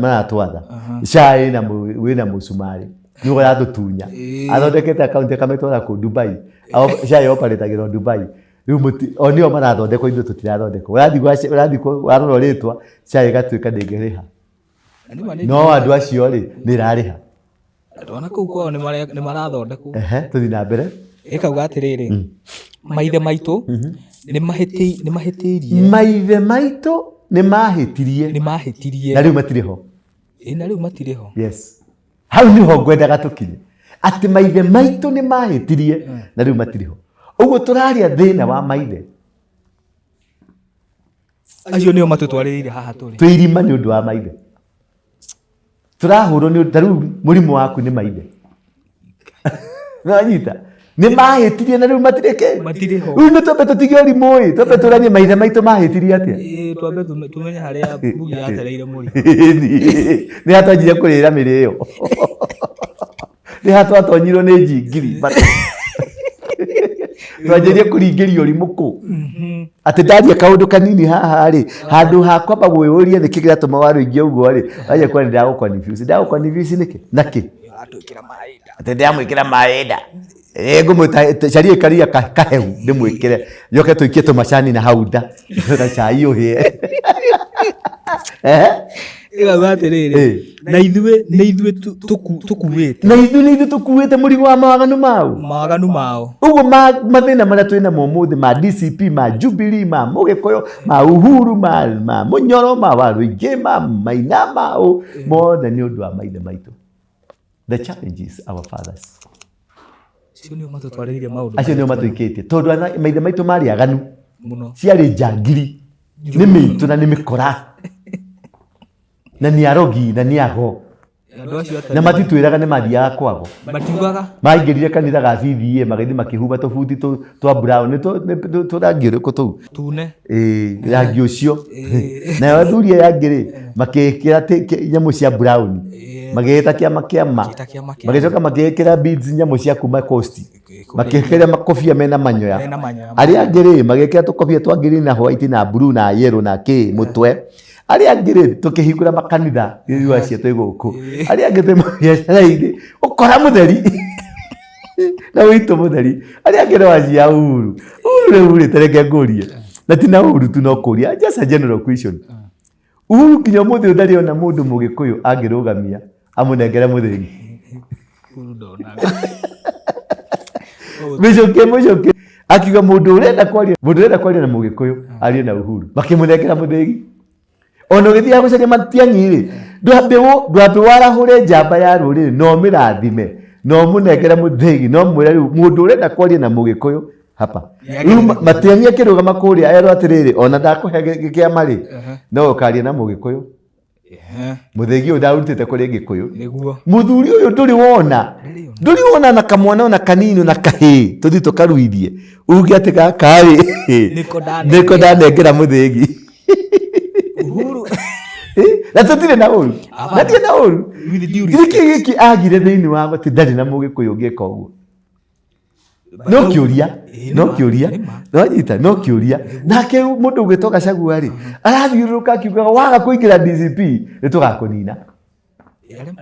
maratwatha. Cai na wĩna mũcumarĩ. Nĩwe ũratũtunya. Athondekete akaunti akamĩtwara kũ Dubai. Cai operatagĩrwo Dubai. Rĩu o nĩo marathondekwo, ithuĩ tũtirathondekwo. Ũrathiĩ gwa ũrathiĩ warora rĩtwa, cai ĩgatuĩka ndĩngĩrĩha. Na nĩ ma nĩ No andũ acio rĩ, nĩ ĩrarĩha. Andũ ona kũu kwao nĩ marathondekwo. Ehe, tũthiĩ na mbere. Ĩkauga atĩrĩrĩ, maithe maitũ nĩ mahĩtĩirie. Maithe maitũ nĩ mahĩtirie. Nĩ mahĩtirie. Na rĩu matirĩ ho. Ĩ, na rĩu matirĩ ho. Yes. Hau nĩho ngwendaga tũkinye. Atĩ maithe maitũ nĩ mahĩtirie na rĩu matirĩ ho. Ũguo tũraria thĩna wa maithe. Acio nĩo matũtwarĩrĩire haha tũrĩ. Twĩ irima nĩ ũndũ wa maithe. Tũrahũrwo nĩ ũndũ, ta rĩu mũrimũ waku nĩ maithe. Nĩwanyita? Nĩ mahĩtirie na rĩu matirĩ kĩ? Matirĩ ho. Rĩu nĩ twambe tũtige ũrimũ ĩ, twambe tũranie maithe maitũ mahĩtirie atĩa? Ĩ, twambe tumenye harĩa Mbugi yatereire mũri. Nĩ hatwanjirie kũrĩra mĩrĩo. Nĩ hatwatonyirwo nĩ njingiri. Twanjirie kũringĩrio ũrimũ kũ. Atĩ ndaria kaũndũ kanini haha rĩ, handũ ha kwamba gwĩyũria nĩkĩ kĩratũma warũingia ũguo rĩ, wanjia kuona ndĩragũ confuse. Ndĩragũ confuse nĩkĩ? Nakĩ? Atwĩkĩra maĩ nda. Atĩ ndĩramwĩkĩra maĩ nda. Ĩ, ngũmwĩta, caria karia kahehu ndĩmwĩkĩre. Njoke tũikie tũmacani na hau nda. Gacai ũhĩe. Ehe. Ĩgauga atĩrĩrĩ, na ithuĩ nĩ ithuĩ tũkuĩte. Na ithuĩ nĩ ithuĩ tũkuĩte mũrigo wa mawaganu mao. Mawaganu mao. Ũguo mathĩna marĩa twĩ namo ũmũthĩ ma DCP, ma Jubilee, ma Mũgĩkũyũ, ma Uhuru, ma Mũnyoro, ma Waruingĩ, ma Maina, ma ũ, mothe nĩ ũndũ wa maithe maitũ. The challenge is our fathers. Acio nĩo matũtwarĩrĩire maũndũ. Acio nĩo matũikĩtie. Tondũ maithe maitũ marĩ aganu. Mũno. Ciarĩ njangiri. Nĩ mĩitũ na nĩ mĩkora. Na nĩ arogi na nĩ ago. Andũ acio Na matitwĩraga nĩ mathiaga kwago. Matiugaga. Maingĩrire kanitha ga CDA magĩthiĩ makĩhuba tũbuti twa brown. Nĩ tũ rangi ũrĩkũ tũu? Tune. Ĩĩ, rangi ũcio. Nayo athuri aya angĩ rĩ, makĩĩkĩra nyamũ cia brown. Magĩĩta kĩama kĩa ma. Magĩĩta kĩama kĩa Magĩcoka magĩĩkĩra beads nyamũ cia kuma coast. Makĩĩkĩra makobia mena manyoya. Mena manyoya. Arĩa angĩ rĩ, magĩĩkĩra tũkobia twa green na white na blue na yellow na kĩ mũtwe. Arĩa angĩ rĩ, tũkĩhingũra makanitha, ithuĩ acio twĩ gũkũ. Arĩa angĩ twĩ mabiacara-inĩ, ũkora mũtheri. Na wĩitũ mũtheri. Arĩa angĩ no acio a Uhuru. Uhuru rĩu rĩ, ta reke ngũrie. Na ti na Uhuru tu no kũria, just a general question. Uhuru nginya ũmũthĩ ũyũ ndarĩ ona mũndũ mũgĩkũyũ angĩrũgamia amũnengere mũthĩgi. Uhuru ndonaga. Mĩcũkĩ, mĩcũkĩ. Akiuga mũndũ ũrenda kwaria, mũndũ ũrenda kwaria na mũgĩkũyũ arie na Uhuru. Makĩmũnengera mũthĩgi. Ona ũgĩthiaga gũcaria Matiang'i rĩ, ndwambe warahũre njamba ya rũrĩrĩ na ũmĩrathime na ũmũnengere mũthĩgi na ũmwĩre rĩu mũndũ ũrenda kwaria na mũgĩkũyũ hapa. Rĩu Matiang'i akĩrũgama kũrĩa erwo atĩrĩrĩ, ona ndakũhe kĩama rĩ, no ũkaria na mũgĩkũyũ. Mũthĩgi ũyũ ndarutĩte kũrĩ Gĩkũyũ. Nĩguo. Mũthuri ũyũ ndũrĩ wona. Ndũrĩ wona na kamwana ona kanini ona kahĩĩ tũthiĩ tũkaruithie. Uge atĩ gaka rĩ, Nĩko ndanengera. nĩko ndanengera mũthĩgi. Uhuru. Na tũtirĩ na ũru. Hapana. Na tirĩ na ũru. With due respect. Nĩkĩ gĩkĩ agire thĩinĩ wa atĩ ndarĩ na mũgĩkũyũ ũngĩka ũguo? No kĩũria, no kĩũria, no nyita, no kĩũria. Nake mũndũ ũgwĩtwo Gachagua rĩ, arathiũrũrũka akiugaga waga kũingĩra DCP nĩ tũgakũnina.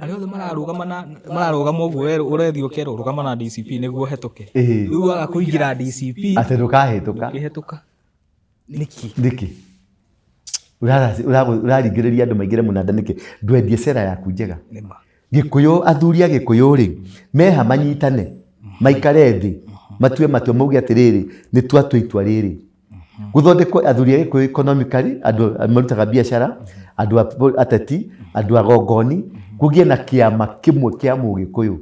Arĩa othe mararũgama na mararũgama ũguo ũrethiĩ ũkerwo rũgama na DCP nĩguo ũhetũke. Rĩu waga kũingĩra DCP atĩ ndũkahĩtũka. Ndũkĩhetũka. Nĩkĩ? Nĩkĩ? Ũraringĩrĩria andũ maingĩre mũnanda nĩkĩ? Ndwendie cera yaku njega. Nĩma. Gĩkũyũ, athuri a Gĩkũyũ rĩ, meha manyitane, maikare thĩ, matue matua mauge atĩrĩrĩ, nĩ twatua itua rĩrĩ. Gũthondekwo athuri a Gĩkũyũ economically, andũ marutaga biacara, andũ a ateti, andũ a gongoni, kũgĩe na kĩama kĩmwe kĩa Mũgĩkũyũ.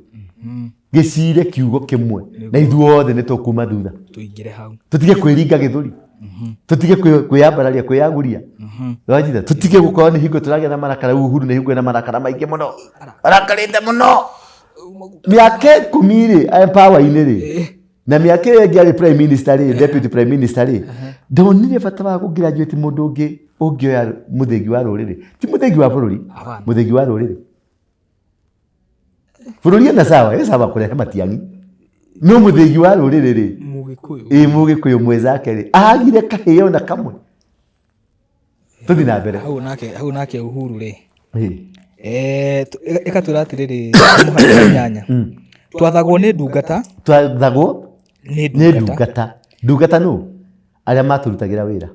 Gĩcire kiugo kĩmwe, na ithuothe nĩ tũkuma thutha. Tũingĩre hau. Tũtige kwĩringa gĩthũri. Tũtige kwĩyambararia, kwĩyaguria. Wanyita? Tũtige gũkorwo nĩ hingo tũragĩa na marakara. Uhuru nĩ hingo ena marakara maingĩ mũno, arakarĩte mũno. Mĩaka 10 rĩ, power-inĩ rĩ, na mĩaka ĩyo ĩngĩ arĩ prime minister rĩ, deputy prime minister rĩ, ndonire bata wa gũ-graduate mũndũ ũngĩ ũngĩoya mũthĩgi wa rũrĩrĩ, ti mũthĩgi wa bũrũri. Hapana. Mũthĩgi wa rũrĩrĩ. Bũrũri ena sawa, ĩ sawa kũrehe Matiang'i, no mũthĩgi wa rũrĩrĩ rĩ? Mũgĩkũyũ. Ĩ, mũgĩkũyũ mwenzake rĩ, agire kahĩĩ ona kamwe. Tũthiĩ na mbere. Hau nake Uhuru rĩ, Ĩ. Ĩgatwĩra atĩrĩrĩ, mũhari wa 8, twathagwo nĩ ndungata. Twathagwo nĩ nĩ ndungata. Ndungata, ndungata nũ? Arĩa matũrutagĩra wĩra.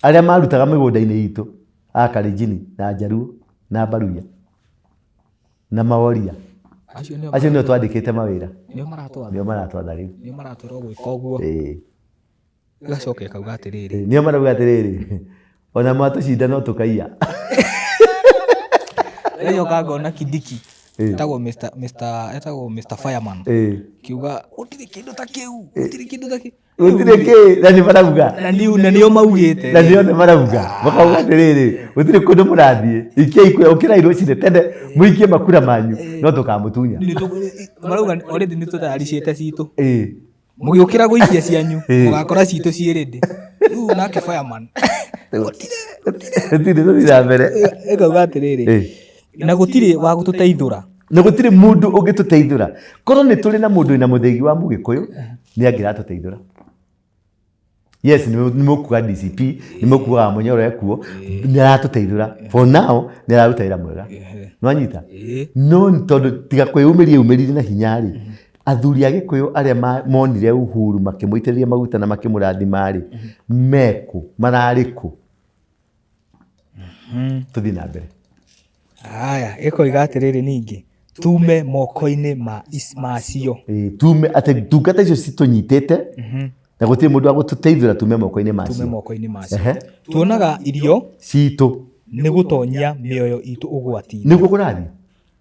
Arĩa marutaga mĩgũnda-inĩ itũ, a Kalenjin na Njaruo na Baruya na Maworia. Acio nĩo Acio nĩo twandĩkĩte mawĩra. Nĩo maratwatha. Nĩo maratwatha rĩu. Nĩo maratwĩra gwĩka ũguo. Ĩgacoka ĩkauga atĩrĩrĩ, Nĩo marauga atĩrĩrĩ, ona mwatũcinda no tũkaiya. Ĩgacoka ngona Kindiki, etagwo Mr. etagwo Mr. Fireman, kiuga gũtirĩ kĩndũ ta kĩu, gũtirĩ kĩndũ ta kĩu. Gũtirĩ kĩ, na nĩ marauga. Na nĩo maugĩte. Na nĩo nĩ marauga, makauga atĩrĩrĩ, gũtirĩ kũndũ mũrathiĩ, ikiai kura, ũkĩrai rũcinĩ tene mũikie makura manyu, no tũkamũtunya. Marauga already nĩ tũtayaricĩte citũ. Mũgĩũkĩra gũikia cianyu, mũgakora citũ ciĩ ready. Rĩu nake Fireman Gũtirĩ, tũthiĩ na mbere. Ĩkauga atĩrĩrĩ, na gũtirĩ wa gũtũteithũra. Na gũtirĩ mũndũ ũngĩtũteithũra. Korwo nĩ tũrĩ na mũndũ wĩna mũthĩgi wa mũgĩkũyũ, nĩ angĩratũteithũra. Yes, nĩ mũkuga DCP, nĩ mũkugaga Mũnyoro ekuo, nĩ aratũteithũra. For now nĩ araruta wĩra mwega, nĩwanyita? No tondũ tiga kwĩyumĩria umĩrire na hinya rĩ, athuri a gĩkũyũ arĩa monire Uhuru makĩmũitĩrĩria maguta na makĩmũrathima rĩ, mekũ? Mararĩ kũ? Tũthiĩ na mbere. Haya, ĩkoiga atĩrĩrĩ, ningĩ tume moko-inĩ ma macio. Ĩĩ, tume atĩ ndungata icio citũnyitĩte na gũtirĩ mũndũ wa gũtũteithũra, tume moko-inĩ tume macio. Moko-inĩ macio. Tuonaga irio citũ nĩ gũtonyia mĩoyo itũ ũgwati-inĩ. Nĩguo kũrathiĩ.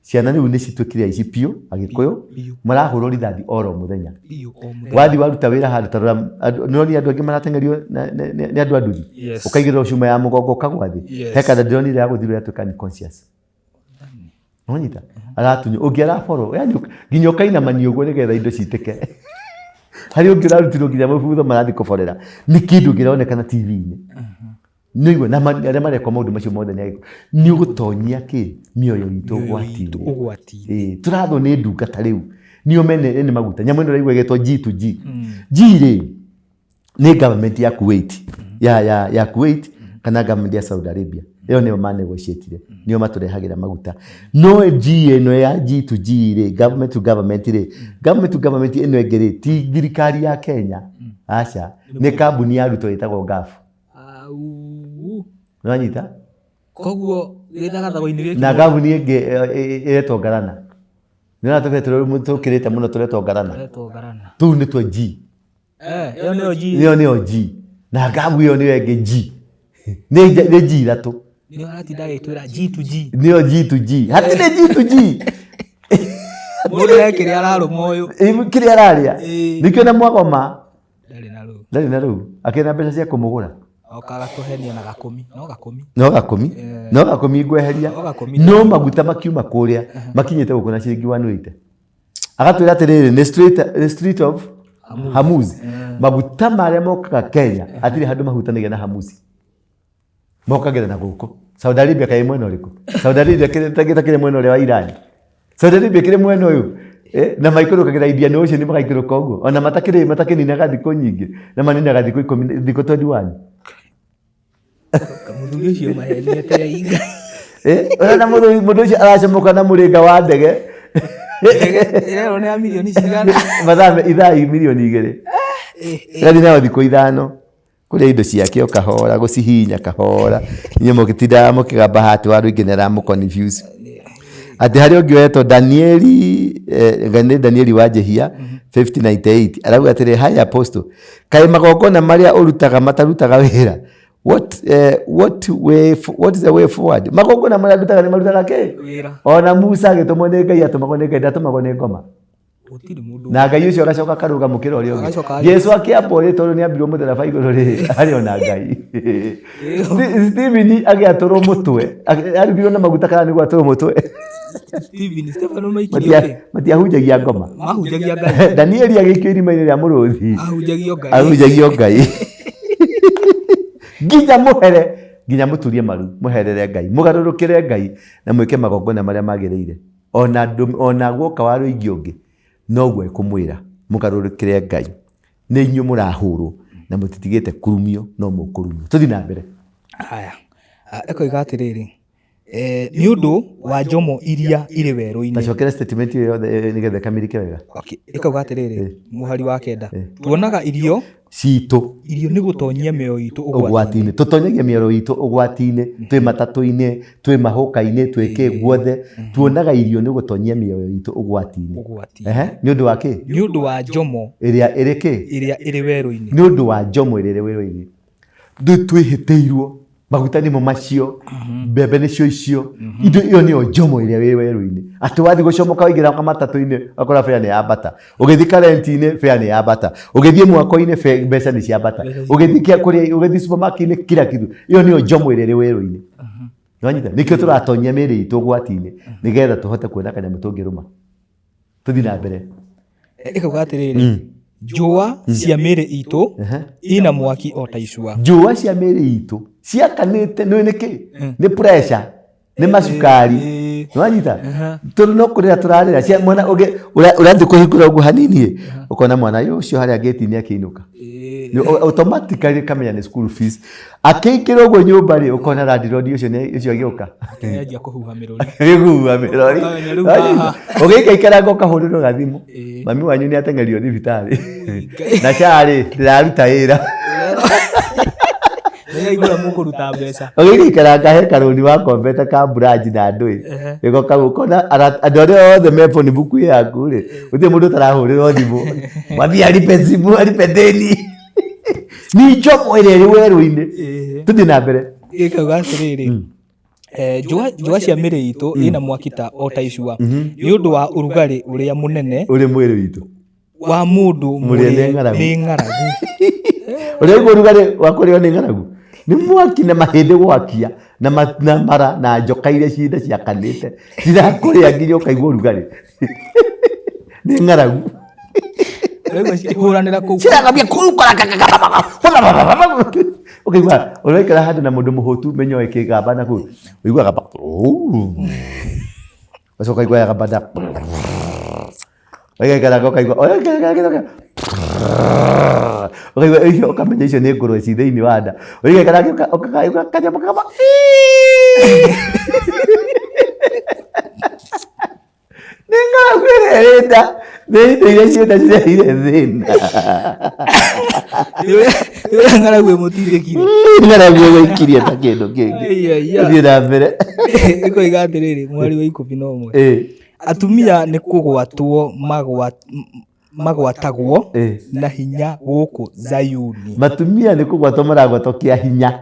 Ciana rĩu nĩ cituĩkire aici biũ, agĩkũyũ. Biũ. Marahũrwo rithathi oro mũthenya. Biũ, o mũthenya. Wathiĩ waruta wĩra handũ, ta rora, nĩũronire andũ angĩ marateng'erio nĩ andũ a nduthi? Ũkaigĩrĩrwo cuma ya mũgongo ũkagwa thĩ. He kanda ndĩronire ya gũthirwo yatuĩka unconscious. Nĩwanyita? Aratunywo ũngĩ, araboro, yani nginya ũkainamania ũguo nĩgetha indo citĩke. Harĩ ũngĩ ũrarutirwo nginya mũbutho, marathiĩ kũborera. Nĩ kĩndũ kĩronekana TV-inĩ. Nĩigua na arĩa marekwo maũndũ macio mothe nĩ agĩkũyũ. Nĩ ũgũtonyia kĩ mĩoyo itũ Mĩoyo ũgwati-inĩ. Itũ ũgwati-inĩ. Ĩĩ, tũrathwo nĩ ndungata rĩu, nĩo mene ene maguta. Nyamũ ĩno ũraigua ĩgetwo G to G. G rĩ, nĩ government ya Kuwait, ya Kuwait kana government ya Saudi Arabia. Ĩyo nĩyo manegotiatire, nĩo matũrehagĩra maguta. No G ĩno ya G to G rĩ, government to government rĩ, government to government ĩno ĩngĩ rĩ, ti thirikari ya Kenya, aca, nĩ kambuni ya Ruto ĩtagwo Gulf. Au. Nĩwanyita? Koguo gĩthagathago-inĩ gĩkĩ Na kambuni ĩngĩ ĩretwo Ngarana. Nĩũrona tũbetũrũ tũkĩrĩte mũno tũretwo Ngarana. Tũretwo Ngarana. Tũu nĩtuo G. Ĩyo nĩyo G. Ĩyo nĩyo G. Na ngabu ĩyo nĩyo ĩngĩ G. Nĩ G ithatũ. Nĩyo aratinda agĩtwĩra G to G. Nĩyo G to G. Hatirĩ G to G. Mũndũ he kĩrĩa ararũma ũyũ. Ĩ, kĩrĩa ararĩa. Nĩkĩo na mwagoma Ndarĩ na rũu. Ndarĩ na rũu. Akĩrĩ na mbeca cia kũmũgũra. Oka agatũhenia na gakũmi. No gakũmi. No gakũmi. No gakũmi ngweheria. No gakũmi. No maguta makiuma kũrĩa makinyĩte gũkũ na ciringi 180. Agatwĩra atĩrĩrĩ, nĩ Strait of Hormuz. Maguta marĩa mokaga Kenya hatirĩ handũ mahutanagia na Hormuz. Mokagĩra na gũkũ. Saudi Arabia kaĩ mwena ũrĩkũ? Saudi Arabia kĩrĩ mwena ũrĩa wa Iran. Saudi Arabia kĩrĩ mwena ũyũ. Na maikũrũkagĩra Indian Ocean, magaikũrũka ũguo. Ona matakĩrĩ matakĩninaga thikũ nyingĩ. Na maninaga thikũ 10, thikũ 21. Mũthuri ũcio maheniete inga. Ũrona mũndũ ũcio aracomoka na mũrĩnga wa ndege. Ĩrerwo nĩ ya mirioni cigana? Mathaa ithaa 2 mirioni. Ĩgathiĩ nayo thikũ 5 kũrĩa indo ciake o kahora, gũcihinya kahora. Inyuĩ mũgĩtindaga mũkĩgamba hati wa rũingĩ, nĩ aramũ confuse. Atĩ harĩ ũngĩ wetwo Danieli, nĩ Danieli wa Njehia 5098, arauga atĩrĩ, "Hi Apostle, kaĩ magongona marĩa ũrutaga matarutaga wĩra? What is the way forward?" Magongona marĩa ndutaga nĩ marutaga kĩ? Wĩra. Ona Musa agĩtũmwo nĩ Ngai, atũmagwo nĩ Ngai, ndatũmagwo nĩ ngoma. Gũtirĩ mũndũ. Na Ngai ũcio agacoka akarũga mũkĩra ũrĩa ũngĩ. Agacoka Jesu akĩambwo rĩ, tondũ nĩ ambirwo mũtharaba igũrũ rĩ, arĩ ona Ngai. Stephen agĩatũrwo mũtwe, arugirwo na maguta kana nĩguo atũrwo mũtwe. Stephen, Stephen maikirio kĩ? Matiahunjagia ngoma. Mahunjagia Ngai. Danieli agĩikio irima-inĩ rĩa mũrũthi. Ahunjagio Ngai. Ahunjagio Ngai. Nginya mũhere, nginya mũturie maru, mũherere Ngai, mũgarũrũkĩre Ngai na mwĩke magongona marĩa magĩrĩire. Ona ona guoka wa rũingĩ ũngĩ, noguo ekũmwĩra, mũgarũrũkĩre Ngai. Nĩ inyuĩ mũrahũrwo na mũtitigĩte kurumio, no mũkũrumio. Tũthiĩ na mbere. Haya, ĩkoiga atĩrĩrĩ, nĩ ũndũ wa njomo iria irĩ werũ-inĩ. Tacokera statement ĩyo yothe nĩgetha ĩkamilike wega. Okay, ĩkauga atĩrĩrĩ, mũhari wa kenda, tuonaga irio citũ irio nĩ gũtonyia mĩoyo itũ ũgwati-inĩ. Tũtonyagia mĩoyo itũ ũgwati-inĩ, twĩ matatũ-inĩ, twĩ mahũka-inĩ, twĩ kĩ guothe, tuonaga irio nĩ gũtonyia mĩoyo itũ ũgwati-inĩ. Ũgwati-inĩ. Ehe, nĩ ũndũ wa kĩ? Nĩ ũndũ wa njomo ĩrĩa ĩrĩ kĩ? Ĩrĩa ĩrĩ werũ-inĩ. Nĩ ũndũ wa njomo ĩrĩa ĩrĩ werũ-inĩ. Twĩhĩtĩirwo, maguta nĩmo macio, mbembe nĩcio icio, indo ĩyo nĩyo njomo ĩrĩa wĩ werũ-inĩ. Atĩ wathiĩ gũcomoka waingĩra matatũ-inĩ ũgakora bea nĩ yambata, ũgĩthiĩ karenti-inĩ bea nĩ yambata, ũgĩthiĩ mwako-inĩ mbeca nĩ ciambata, ũgĩthiĩ kĩa kũrĩa, ũgĩthiĩ supermarket-inĩ kila kitu, ĩyo nĩyo njomo ĩrĩa ĩrĩ werũ-inĩ. Nĩwanyita? Nĩkĩo tũratonyia mĩĩrĩ itũ ũgwati-inĩ nĩgetha tũhote kuona kanyamũ tũngĩrũma. Tũthiĩ na mbere. Ĩkauga atĩrĩrĩ, njũa cia mĩĩrĩ itũ ina mwaki o ta icua. Njũa cia mĩĩrĩ itũ ciakanĩte nĩ nĩkĩ? Nĩ pressure, nĩ macukari. Nĩwanyita? Tondũ no kũrĩra tũrarĩra cia mwana ũngĩ ũrathiĩ kũhingũra ũguo hanini ũkona mwana ũcio harĩa gate-inĩ akĩinũka. Automatically kamenya nĩ school fees. Akĩingĩra ũguo nyũmba rĩ, ũkona landlord ũcio nĩ ũcio agĩũka. Akĩanjia kũhuha mĩrũri. Kũhuha mĩrũri. Ũkamenya rĩu haha. Ũgĩikaikara ũkahũrĩrwo gathimũ. Mami wanyu nĩ ateng'erio thibitarĩ. Na SHA rĩ, ndĩraruta wĩra. Nĩndaigua mũkũruta mbeca. Ũgĩgĩikaranga he karũni wakombete ka branch na ndũĩ. Nĩko kau ũkona andũ arĩa othe me phone book yaku rĩ, gũtirĩ mũndũ ũtarahũrĩrwo thimũ. Mwambie alipe simu, alipe deni. Nĩ njomo ĩrĩa ĩrĩ werũ-inĩ. Tũthiĩ na mbere. Ĩkauga atĩrĩrĩ, njũa cia mĩrĩ itũ ĩna mwaki ta o ta icua nĩ ũndũ wa ũrugarĩ ũrĩa mũnene ũrĩ mwĩrĩ witũ wa mũndũ mũrĩe nĩ ng'aragu. Nĩ ng'aragu. Ũrĩa ũguo ũrugarĩ wa kũrĩo nĩ ng'aragu nĩ mwaki na mahĩndĩ gwakia na na mara na njoka iria cinda ciakanĩte cirakũrĩa nginya ũkaigua ũrugarĩ nĩ ng'aragu. Rĩu cikĩhũranĩra kũu. Ciragambia ũkaigua ũraikara handũ na mũndũ mũhũtu menyo ĩkĩgamba na kũu ũiguaga ũgacoka ũkaigua yagamba nda ũgaikara ũkaigua ũkaigua icio ũkamenya icio nĩ ngũrwe ci thĩinĩ wa nda ũgaikara ũkaigua kanyamũ kama nĩ ng'aragu ĩrĩa ĩ nda nĩ indo iria ciĩ nda cireheire thĩna. Nĩ ũrĩa ng'aragu ĩmũtindĩkire. Ng'aragu ĩgũikirie ta kĩndũ kĩngĩ. Ai, ai, ai. Thiĩ na mbere. Ĩkoiga atĩrĩrĩ, mweri wa 11. Atumia nĩ kũgwatwo magwatagwo na hinya gũkũ Zayuni. Matumia nĩ kũgwatwo maragwatwo kĩa hinya.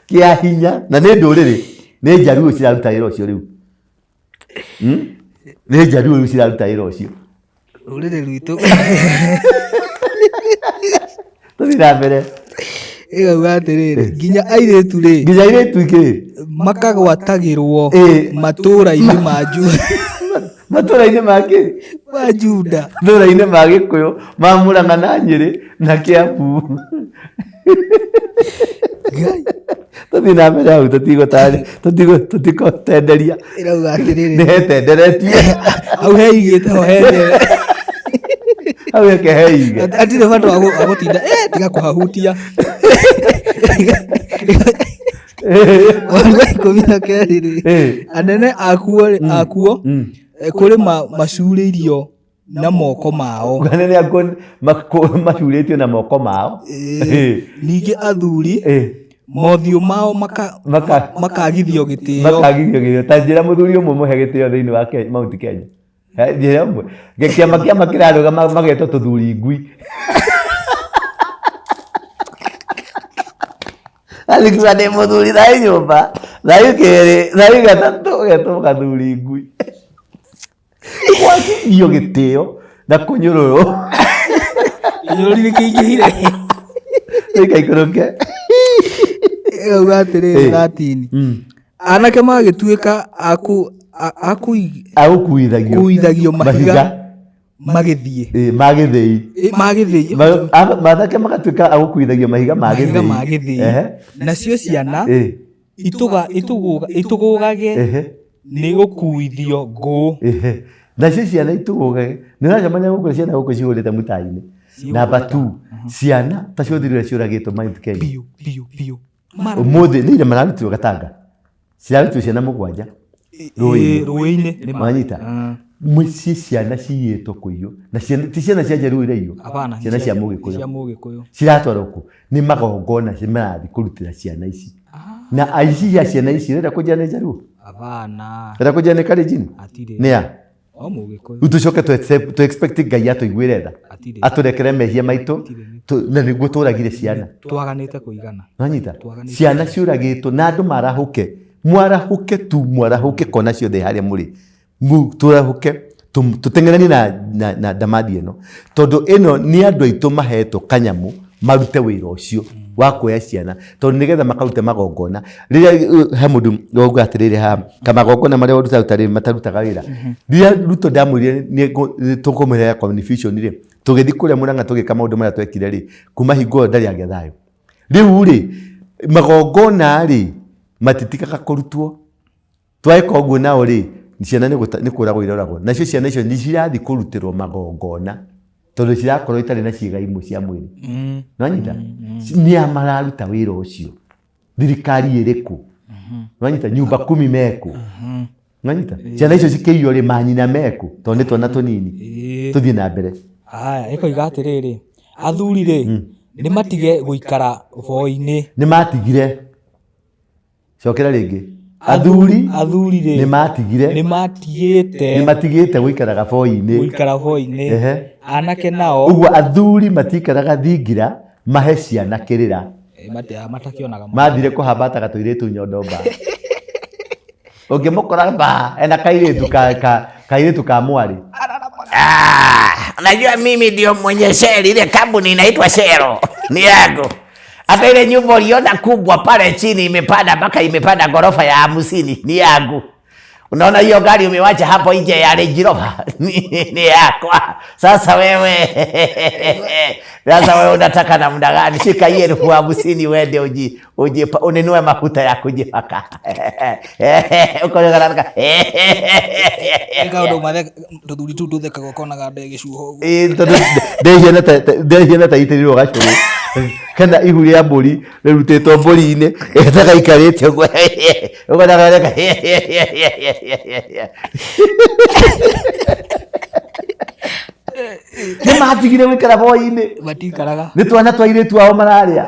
Kĩa hinya. Na nĩ ndũrĩrĩ, nĩ njaruo ciraruta wĩra ũcio rĩu. Nĩ njaruo rĩu ciraruta wĩra ũcio. Rũrĩrĩ rwitũ. Tũthiĩ na mbere. Ĩkauga atĩrĩrĩ, nginya airĩtu rĩ, Nginya airĩtu ikĩ. Makagwatagĩrwo matũũra-inĩ ma Juda. Matũũra-inĩ ma kĩ? Ma Juda. Matũũra-inĩ ma Gĩkũyũ, ma Mũrang'a na Nyĩrĩ na Kĩambu. Tũthiĩ na mbere hau tũtigũtenderia. Ĩrauga atĩrĩrĩ. Nĩ hetenderetie. Hau heigĩte ho henyewe. Hau heke heige. Hatirĩ bata wa gũtinda, tiga kũhahutia. Mweri wa 12 rĩ, anene akuo rĩ, akuo, kũrĩ macurĩirio na moko mao. Anene akuo macurĩtio na moko mao. Ningĩ athuri mothiũ mao makagithio gĩtĩo. Makagithio gĩtĩo. Ta njĩra mũthuri ũmwe mũhe gĩtĩo thĩinĩ wa Mount Kenya. Njĩra ũmwe. Kĩama kĩama kĩrarũgama magetwo tũthuri ngui. Alikiwa nĩ mũthuri thai nyũmba. Thai kerĩ, thai gatatũ ũgetwo gathuri ngui. Gwakithio gĩtĩo na kũnyũrũrwo. Kĩnyũrũri nĩ kĩingĩhire. Gĩkaikũrũke. Ĩkauga atĩrĩrĩ 13. Anake magĩtuĩka a Agũkuithagio kuithagio mahiga magĩthiĩ. Ĩ, ma gĩthĩi. Ĩ, ma gĩthĩi. Anake magatuĩka agũkuithagio mahiga ma Mahiga gĩthĩi. ma gĩthĩi. Ehe. Nacio ciana Ĩ, itũgũgage ehe. nĩ gũkuithio ngũ. Ehe. Nacio ciana itũgũgage nĩ ũracemania gũkũ ciana gũkũ cihũrĩte mũtai-inĩ. Namba 2, ciana ta ciothe iria ciũragĩtwo Mount Kenya. Biũ biũ biũ. Mara. Ũmũthĩ nĩ ira mararutirwo Gatanga. Cirarutirwo ciana mũgwanja Ĩ, rũĩ-inĩ. Nĩ ma. Wanyita? Mũciĩ ciana ciyĩtwo kũiywo na ciana ti ciana cia Njaruo iraiywo. Hapana. Ciana cia Nĩ Mũgĩkũyũ. cia Mũgĩkũyũ. Ciratwarwo kũ? Nĩ magongona marathiĩ kũrutĩra ciana ici. Na aici a ciana ici ũrenda kũnjĩra nĩ Njaruo? Hapana. Ũrenda kũnjĩra nĩ Kalenjin? Hatirĩ. Nĩ a? O Mũgĩkũyũ. Rĩu tũcoke tũ expect Ngai atũiguĩre tha. Hatirĩ. Atũrekere mehia maitũ na nĩguo tũragire ciana. Twaganĩte kũigana. Wanyita? Twaganĩte. Ciana ciũragĩtwo na andũ marahũke. Mwarahũke tu, mwarahũke kona ciothe harĩa mũrĩ. Tũrahũke, tũteng'eranie na ndamathi ĩno. Tondũ ĩno nĩ andũ aitũ mahetwo kanyamũ marute wĩra ũcio wa kuoya ciana. Tondũ nĩgetha makarute magongona. Rĩrĩa he mũndũ wauga atĩrĩrĩ haha, kamagongona marĩa ũrutaruta rĩ matarutaga wĩra. Rĩrĩa Ruto ndamwĩrire nĩ tũkũmũhe confusion rĩ, tũgĩthiĩ kũrĩa Murang'a tũgĩka maũndũ marĩa twekire rĩ, kuma hingo ĩyo ndarĩ agĩa thayũ. Rĩu rĩ, magongona rĩ, matitigaga kũrutwo. Tweka ũguo nao rĩ, ciana nĩ kũragwo iroragwo. Nacio ciana icio nĩ cirathiĩ kũrutĩrwo magongona tondũ cirakorwo itarĩ na ciĩga imwe cia mwĩrĩ. Nĩwanyita? Nĩ a mararuta wĩra ũcio? Thirikari ĩrĩkũ? Nĩwanyita? Nyumba kumi mekũ? Nĩwanyita? Ciana icio cikĩiywo rĩ, manyina mekũ? Tondũ nĩ twana tũnini. Tũthiĩ na mbere. Haya, ĩkoiga atĩrĩrĩ, athuri rĩ, nĩ matige gũikara boi-inĩ. Nĩ matigire. Cokera rĩngĩ. Athuri Athuri rĩ, nĩ matigire. nĩ matigĩte Nĩ matigĩte gũikaraga boi-inĩ. gũikara boi-inĩ. Ehe. Anake nao Ũguo athuri matikaraga thingira mahe ciana kĩrĩra. Matakĩonaga Mathire kũhambataga tũirĩtu nyondo mba. Ũngĩmũkora mba ena kairĩtu kairĩtu ka mwarĩ. Unajua mimi ndio mwenye shell, ile kampuni inaitwa Shell ni yangu. Hata ile nyumba uliona kubwa pale chini imepanda mpaka imepanda ghorofa ya 50 ni yangu. Unaona hiyo gari umewacha hapo nje ya Range Rover ni yakwa. Sasa wewe sasa wewe unataka namna gani? Shika hii 50,000 uende ununue mafuta ya kujipaka. Uko na garaka. Kaũndũ mathe tũthuri tũu tũthekaga ũkonaga ndĩ gĩcuho ũguo. Ĩ, tondũ ndehiana ta itĩrĩrwo gacũrũ kana ihu rĩa mbũri rĩrutĩtwo mbũri-inĩ ĩtagaikarĩte ũguo ũkonaga nĩ matigire gũikara boi-inĩ. Matikaraga. Nĩ twana twa airĩtu ao mararĩa.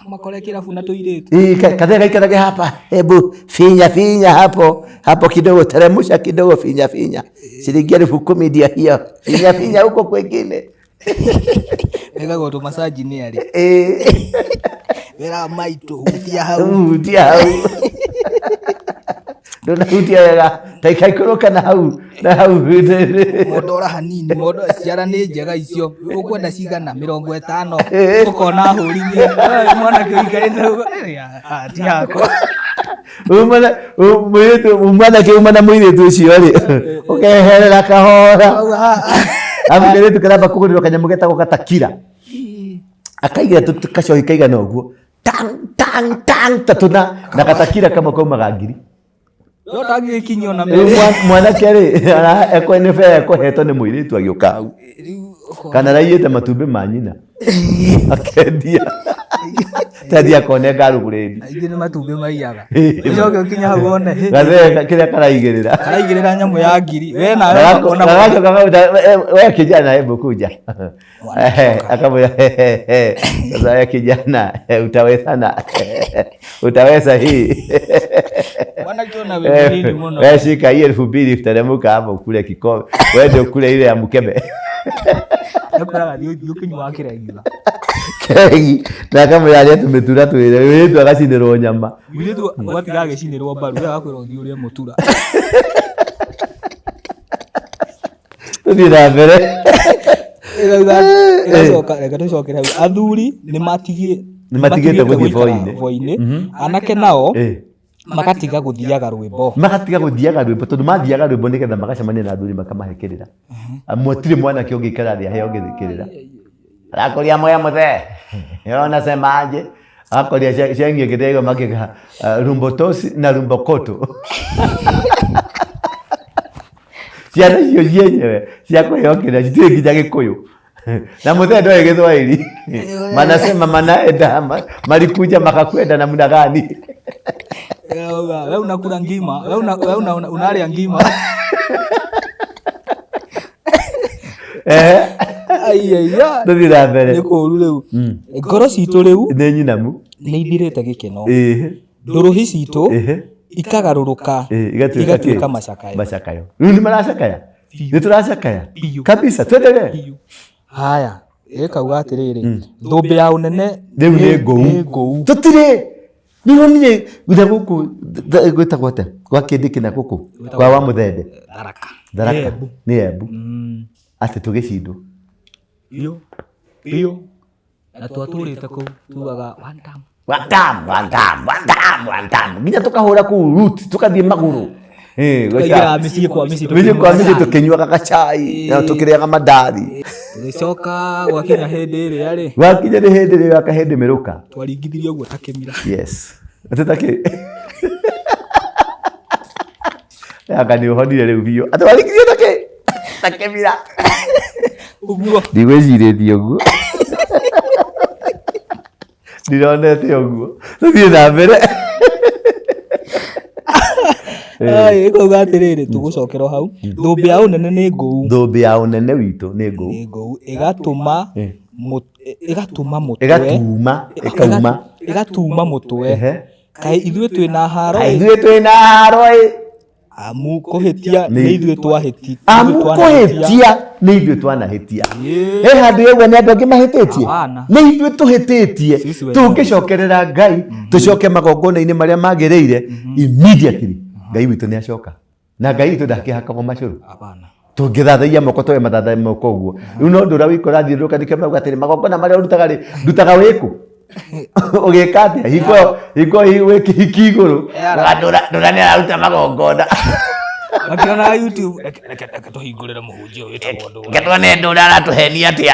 Makore kĩrabu na tũirĩtu. Ĩ, kathee gaikarage hapa, hebu finya finya hapo hapo kidogo, teremusha kidogo, finya finya, shilingi 10,000 ndio hiyo, finya finya huko kwengine. Wekagwo tũmacaji nĩ arĩ. Ĩ. Wĩra maitũ hutia hau. Hutia hau. Ndũnahutia wega, ta ikaikũrũka na hau, na hau. Mondora hanini, mondora ciara nĩ njega icio. Ũkwenda cigana? 50. Ũkona hũri nĩ mwanake ũikarĩte ũguo. Ti hakwa. Mwanake uma na mũirĩtu ũcio rĩ, ũkeherera kahora. Arabu kairĩtu karamba kũgũrĩrwo kanyamũ getagwo gatakira. Akaigĩra kacohi kaigana ũguo. Tang, tang, tang, ta tũna. Na gatakira kamwe kaumaga ngiri. No ndangĩgĩkinyio na Rĩu mwanake rĩ, nĩ bea ekũhetwo nĩ mũirĩtu agĩũka hau. Kana araiyĩte matumbĩ ma nyina. Akendia. Tathi akone ngarugũrĩndi. Aingĩ nĩ matumbĩ maiyaga. Ũcoke ũkinye hau wone. Gathee kĩrĩa karaigĩrĩra. Karaigĩrĩra nyamũ ya ngiri. We nawe ũkona Gagacoka we kijana hebu kuja. Akamwambia sasa wewe kijana utawezana. Utaweza hii. Mwanake ona wĩ mũnini mũno. Wewe shika hii 2,000 uteremka hapo kule kikombe. Wewe ndio kule ile ya mkebe. Akwĩraga thiĩ thiĩ ũkĩnyuaga kĩrengitha. Kĩregi na akamwĩra arĩe tũmĩtura twĩrĩ, mũirĩtu agacinĩrwo nyama. Mũirĩtu ũgatiga agĩcinĩrwo mbaru, we agakwĩra ũthiĩ ũrĩe mũtura. Tũthiĩ na mbere. Ĩgacoka reke tũcokere hau. Athuri nĩ matigĩte Nĩ matigĩte gũthiĩ gũikara boi-inĩ. boi-inĩ. Anake nao Eh. magatiga gũthiaga rwĩmbo. Magatiga gũthiaga rwĩmbo tondũ mathiaga rwĩmbo nĩgetha magacemania na athuri makamahe kĩrĩra. Matirĩ mwanake ũngĩikara thĩ aheo kĩrĩra. Arakuria moya muthee. Unasema aje? Akoria cengie kĩndego makĩga rumbo tosi na rumbo koto. Ciana icio cienyewe cia kũheo kĩrĩra citirĩ nginya gĩkũyũ. Na mũthee ndoĩ gĩthwaĩri. Manasema manaenda malikuja makakwenda namna gani? We unakula ngima, we una, we una, una, unarĩa ngima. Eh, Aiya. tũthiĩ na mbere. Nĩ kũũru rĩu. Ngoro citũ rĩu Nĩ nyinamu. nĩ ithirĩte gĩkeno. Ĩĩ. Ndũrũhi citũ Ĩhĩ. ikagarũrũka Ĩĩ, igatuĩka igatuĩka kĩ? macakayo. Macakayo. Rĩu nĩ maracakaya? Nĩ tũracakaya? Biũ. Kabisa, tuendelee. Biũ. Haya, ĩkauga atĩrĩrĩ, thũmbĩ ya ũnene Rĩu nĩ ngũu. nĩ ngũu. Tũtirĩ. Nĩwonire na gũkũ gwĩtagwo atĩa? Gwa Kĩndĩkĩ na gũkũ kwa wa Mũthende. Tharaka. Tharaka. Embu. Nĩ Embu. Atĩ tũgĩcindwo. Biũ. Biũ. Na twatũrĩte kũu tugaga one time. One time, one time, one time, one time. Nginya tũkahũra kũu route, tũkathiĩ magũrũ. Eh, Tũkaingĩra mĩciĩ kwa mĩciĩ mĩciĩ kwa mĩciĩ tũkĩnyua tũkĩnyuaga gacai na tũkĩrĩaga mandathi. Tũgĩcoka gwakinya hĩndĩ ĩrĩa rĩ Gwakinya nĩ hĩndĩ ĩrĩa akahĩndĩ mĩrũka. twaringithirie ũguo ta kĩmira. Yes. Atĩ ta kĩ? Anga nĩ ũhonire rĩu biũ. Atĩ waringithie ta kĩ? Ta kĩmira. Ũguo. Ndigwĩcirĩtie ũguo. Ndironete ũguo. Tũthiĩ na mbere. Ai, ĩkauga atĩrĩrĩ tũgũcokera o hau. Thũmbĩ ya ũnene nĩ ngũu. Thũmbĩ ya ũnene witũ nĩ ngũu. Nĩ ngũu ĩgatũma ĩgatũma mũtwe. Ĩgatuma, ĩkauma. Ĩgatuma mũtwe. Ehe. Kaĩ ithuĩ twĩna haro Kaĩ ithuĩ twĩna haro ĩ. Amu kũhĩtia nĩ ithuĩ twahĩti. Amu kũhĩtia nĩ ithuĩ twanahĩtia. He handũ yaigua nĩ andũ angĩ mahĩtĩtie. Hapana. Nĩ ithuĩ tũhĩtĩtie. Sisi wenyewe. Tũngĩcokerera Ngai, tũcoke magongona-inĩ marĩa magĩrĩire immediately Ngai witũ nĩ acoka. Na Ngai witũ ndakĩhakagwo macũrũ. Hapana. Tũngĩthathaiya moko tũwe mathathaiya moko ũguo. Rĩu no ndũra wikora thiũrũrũka nĩkĩo mauga atĩrĩ magongona marĩa ũrutaga rĩ, ndutaga wĩkũ? Ũgĩka atĩa? Hingo hingo wĩ kĩhiki igũrũ. Ndũra nĩ araruta magongona. Makĩonaga YouTube reke reke reke tũhingũrĩre mũhunjia ũyũ wĩtagwo Ndũra. Reke tuone Ndũra aratũhenia atĩa.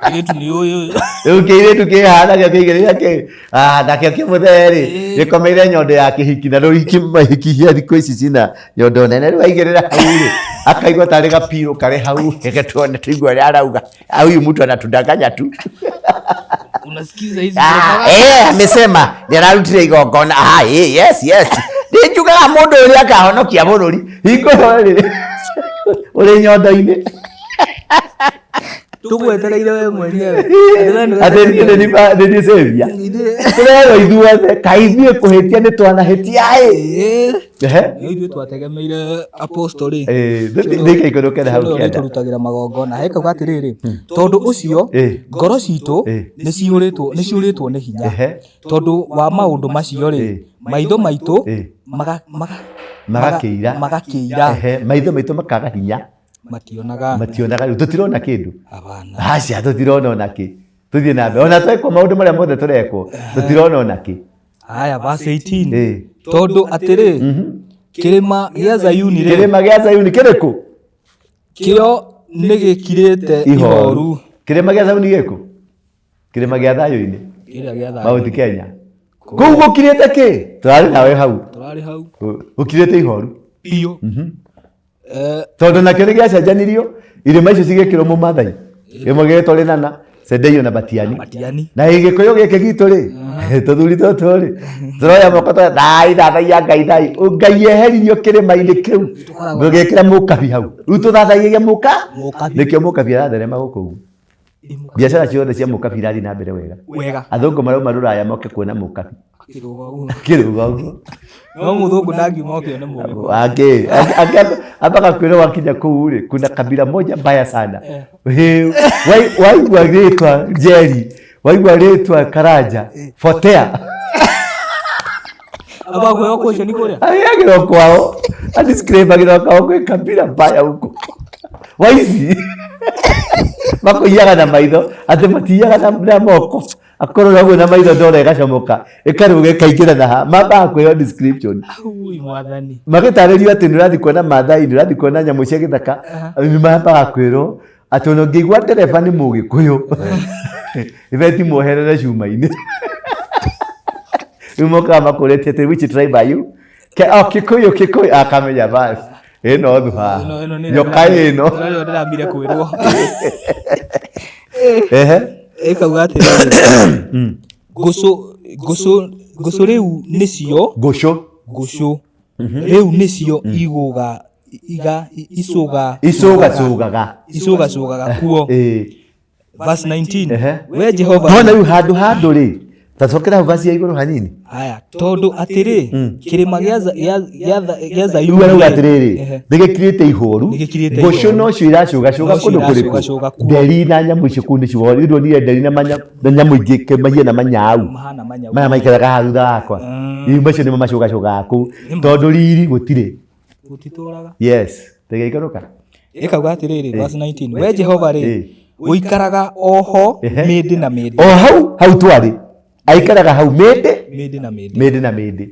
Kairĩtu nĩ ũyũ. Rĩu kĩirĩtu kĩhana gĩo kĩigĩrĩire kĩ ah nakĩo kĩmũthee rĩ gĩkomeire nyondo ya kĩhiki na rĩu hiki mahiki cia thikũ ici cina nyondo nene rĩu aigĩrĩra hau rĩ akaigua tarĩ gapirũ karĩ hau. Reke tuone tũigue ũrĩa arauga. Ah, huyu mtu anatudanganya tu. Unasikiza hizi Ah, eh, amesema nĩ ararutire igongona. Ah, eh, yes, yes. Nĩ njugaga mũndũ ũyũ nĩ akahonokia bũrũri. Hingo ĩyo rĩ ũrĩ nyondo-inĩ Tũgwetereire we mwenyewe. atĩ niĩ nĩ niĩ saviour. Tũrerwo ithuothe kaĩ ithuĩ kũhĩtia nĩ twanahĩtia ĩ. Ehe. Nĩ ithuĩ twategemeire apostle rĩ. Eh, ndĩkaikũrũke na hau Ũyũ kĩanda. nĩtũrutagĩra magongona. Hekauga atĩrĩrĩ, tondũ ũcio ngoro citũ nĩ ciyũrĩtwo nĩ ciũrĩtwo nĩ hinya. Ehe. Tondũ wa maũndũ macio rĩ, maitho maitũ maga maga Magakĩira. magakĩira. Ehe, maitho maitũ makaga hinya. Mationaga. Mationaga rĩu tũtirona kĩndũ. Hapana. Aca tũtirona ona kĩ. Tũthiĩ na mbere. Ona twekwo maũndũ marĩa mothe tũrekwo, tũtirona ona kĩ. Haya, verse 18. Ĩĩ. Tondũ atĩrĩ, kĩrĩma gĩa Zayuni rĩ, Kĩrĩma gĩa Zayuni kĩrĩkũ? kĩo nĩ gĩkirĩte ihoru. Kĩrĩma gĩa Zayuni gĩkũ? Kĩrĩma gĩa thayũ-inĩ. Kĩrĩa gĩa thayũ. Mount Kenya. Kũu gũkirĩte kĩ? Tũrarĩ nawe hau. Tũrarĩ hau. Gũkirĩte ihoru. Biũ. Tondũ nakĩo nĩ gĩacenjanirio, irĩma icio cigĩkĩrwo mũmathai. Kĩmwe gĩgetwo Rĩnana, Sendeio na Batiani. Batiani. Na gĩkũyũ gĩkĩ gitũ rĩ, tũthuri tũtũ rĩ, tũroya moko tũroya, thai thathaiya Ngai thai. Ngai eheririo kĩrĩma-inĩ kĩu, gũgĩkĩra mũkabi hau. Rĩu tũthathaiyagia mũka? Mũkabi. Nĩkĩo mũkabi aratherema gũkũ ũguo. Biacara ciothe cia mũkabi irathiĩ na mbere wega. Wega. Athũngũ marauma rũraya moke kuona mũkabi. Akĩrũga ũguo. Akĩrũga ũguo. No mũthũngũ ndangiuma oke one mũgĩkũyũ. Ake ambaga kwĩrwo wakinya kũu rĩ, kuna kabila moja mbaya sana. Hĩ, waigua rĩtwa Njeri, waigua rĩtwa Karanja, potea. Amba kũheo question kũrĩa. Agĩagĩrwo kwao, adisclaimagĩrwo kwao kwĩ kabila mbaya huko. Waici makũiyaga na maitho, atĩ matiiyaga na moko. Akorora ũguo na maitho ndora ĩgacomoka, ĩkarũga ĩkaingĩra na ha, mambaga kũheo description. Ui mwathani. Magĩtarĩrio atĩ nĩ ũrathiĩ kuona Maathai, nĩ ũrathiĩ kuona nyamũ cia gĩthaka, nĩ mambaga kwĩrwo atĩ ona ũngĩigua ndereba nĩ Mũgĩkũyũ, ibeti muoherere cuma-inĩ. Rĩu mokaga makũrĩtie atĩ which tribe are you? Oh, Kikuyu, Kikuyu, akamenya basi. Ĩno thu haha. Ĩno nĩ Nyoka ĩno. Ĩno nĩyo ndĩrambire kwĩrwo. Ehe. Ĩkauga atĩrĩrĩ. Ngũcũ ngũcũ ngũcũ rĩu nĩcio Ngũcũ. ngũcũ rĩu nĩcio igũga iga icũga Icũgacũgaga. icũgacũgaga kuo. Ĩĩ. Verse 19. Ehe. We Jehova Nona rĩu handũ handũ rĩ, tacokera hau verse ya igũrũ hanini. Haya, tondũ atĩrĩ kĩrĩma gĩa gĩa Rĩu Zayuni arauga atĩrĩrĩ, Ehe. nĩgĩkirĩte ihoru, Nĩgĩkirĩte ngũcũ ihoru. nocio iracũgacũga Nocio kũndũ kũrĩkũ? iracũgacũga kuo. Nderi na nyamũ icio kũu nĩcio, rĩu ndonire nderi na na nyamũ ingĩ mahiana manyau. Mahana manyau. Maya maikaraga haha thutha wakwa. Rĩu macio nĩmo macũgacũgaga kũu, tondũ riri gũtirĩ. Gũtitũraga. Yes, tĩgĩikũrũka. Ĩkauga atĩrĩrĩ, verse 19, we Jehova rĩ, ũikaraga oho mĩndĩ na mĩndĩ. O hau, hau twarĩ. Aikaraga hau mĩndĩ. Mĩndĩ na mĩndĩ. Mĩndĩ na mĩndĩ.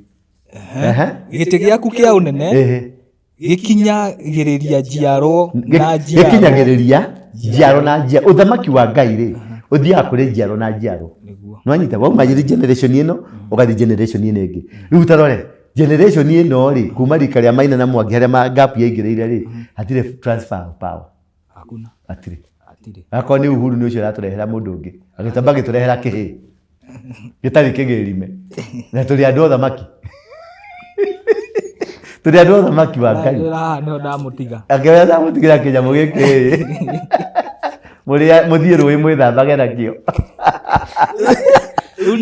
Ehe. Gĩtĩ gĩaku kĩa ũnene gĩkinyagĩrĩria njiarwo na njiarwo. Gĩkinyagĩrĩria njiarwo na njiarwo. Ũthamaki wa Ngai rĩ, ũthiaga kũrĩ njiarwo na njiarwo. Nĩguo. Nĩwanyita, wauma generation ĩno, ũgathiĩ generation ĩno ĩngĩ. Rĩu ta rore, generation ĩno rĩ, kuma rika rĩa Maina na Mwangi harĩa gap yaingĩrĩire rĩ, hatirĩ transfer of power. Hakuna. Hatirĩ. Hatirĩ. Akorwo nĩ Uhuru nĩ ũcio ũratũrehera mũndũ ũngĩ, agĩtamba agĩtũrehera kĩhĩ gĩtarĩ kĩgĩrime, na tũrĩ andũ othamaki. Tũrĩ andũ othamaki wa Ngai. Ndĩra haha nĩho ndamũtiga. Akĩoya ndamũtigĩra kĩnyamũ gĩkĩ. Mũrĩa mũthiĩ rũĩ mwĩthambage nakĩo.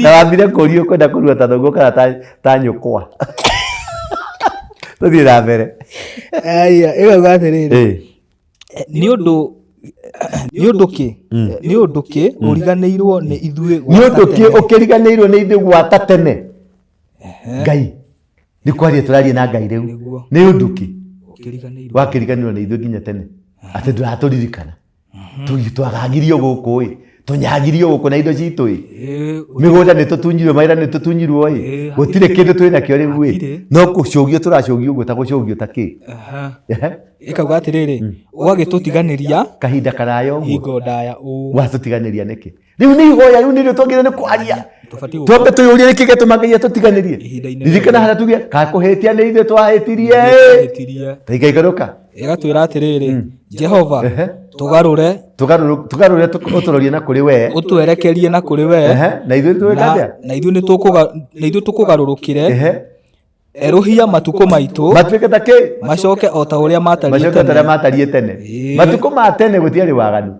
Na wambire kũrio kwenda kũrua ta thoguo kana ta nyũkwa. Tũthiĩ na mbere. Aya, ĩgauga atĩrĩrĩ. Nĩ ũndũ nĩ ũndũ kĩ? Nĩ ũndũ kĩ ũriganĩirwo nĩ ithuĩ Nĩ ũndũ gwata kĩ tene? ũkĩriganĩirwo nĩ ithuĩ gwata tene? Ngai. Nĩ kwaria tũraria na Ngai rĩu. Nĩguo. Nĩ ũndũ kĩ? Ũkĩriganĩirwo. Wakĩriganĩrwo nĩ ithuĩ nginya tene. Atĩ ndũratũririkana. Twagagirio gũkũ ĩ. Tũnyagirio gũkũ na indo citũ ĩ. Mĩgũnda nĩ tũtunyirwo, mawĩra nĩ tũtunyirwo ĩ. Gũtirĩ kĩndũ twĩ nakĩo rĩu ĩ. Hatirĩ. No kũcũgio tũracũgio ũguo ta gũcũgio ta kĩ. Ĩkauga atĩrĩrĩ, ũgagĩtũtiganĩria Kahinda karaya ũguo. hingo ndaya ũũ. Watũtiganĩria nĩkĩ? Rĩu nĩ ihoya, rĩu nĩrĩo twagĩrĩirwo nĩ kwaria. Tũbatiĩ gũkorwo Twambe twĩyũrie nĩkĩ gĩatũma Ngai atũtiganĩrie. Ihinda-inĩ Ririkana harĩa tugire, ka kũhĩtia nĩ ithuĩ twahĩtirie. Twahĩtirie. Ta ikaikũrũka. Ĩgatwĩra atĩrĩrĩ, Jehova, tũgarũre. Tũgarũre ũtũrorie na kũrĩ we. Ũtwerekerie na kũrĩ we. Na ithuĩ twĩke atĩa? Na ithuĩ nĩ na ithuĩ tũkũgarũrũkĩre. Erũhia matukũ maitũ. Matuĩke ta kĩ? Macoke o ta ũrĩa matariĩ Macoke o ta ũrĩa tene. matariĩ tene. Matukũ ma tene gũtiarĩ waganu.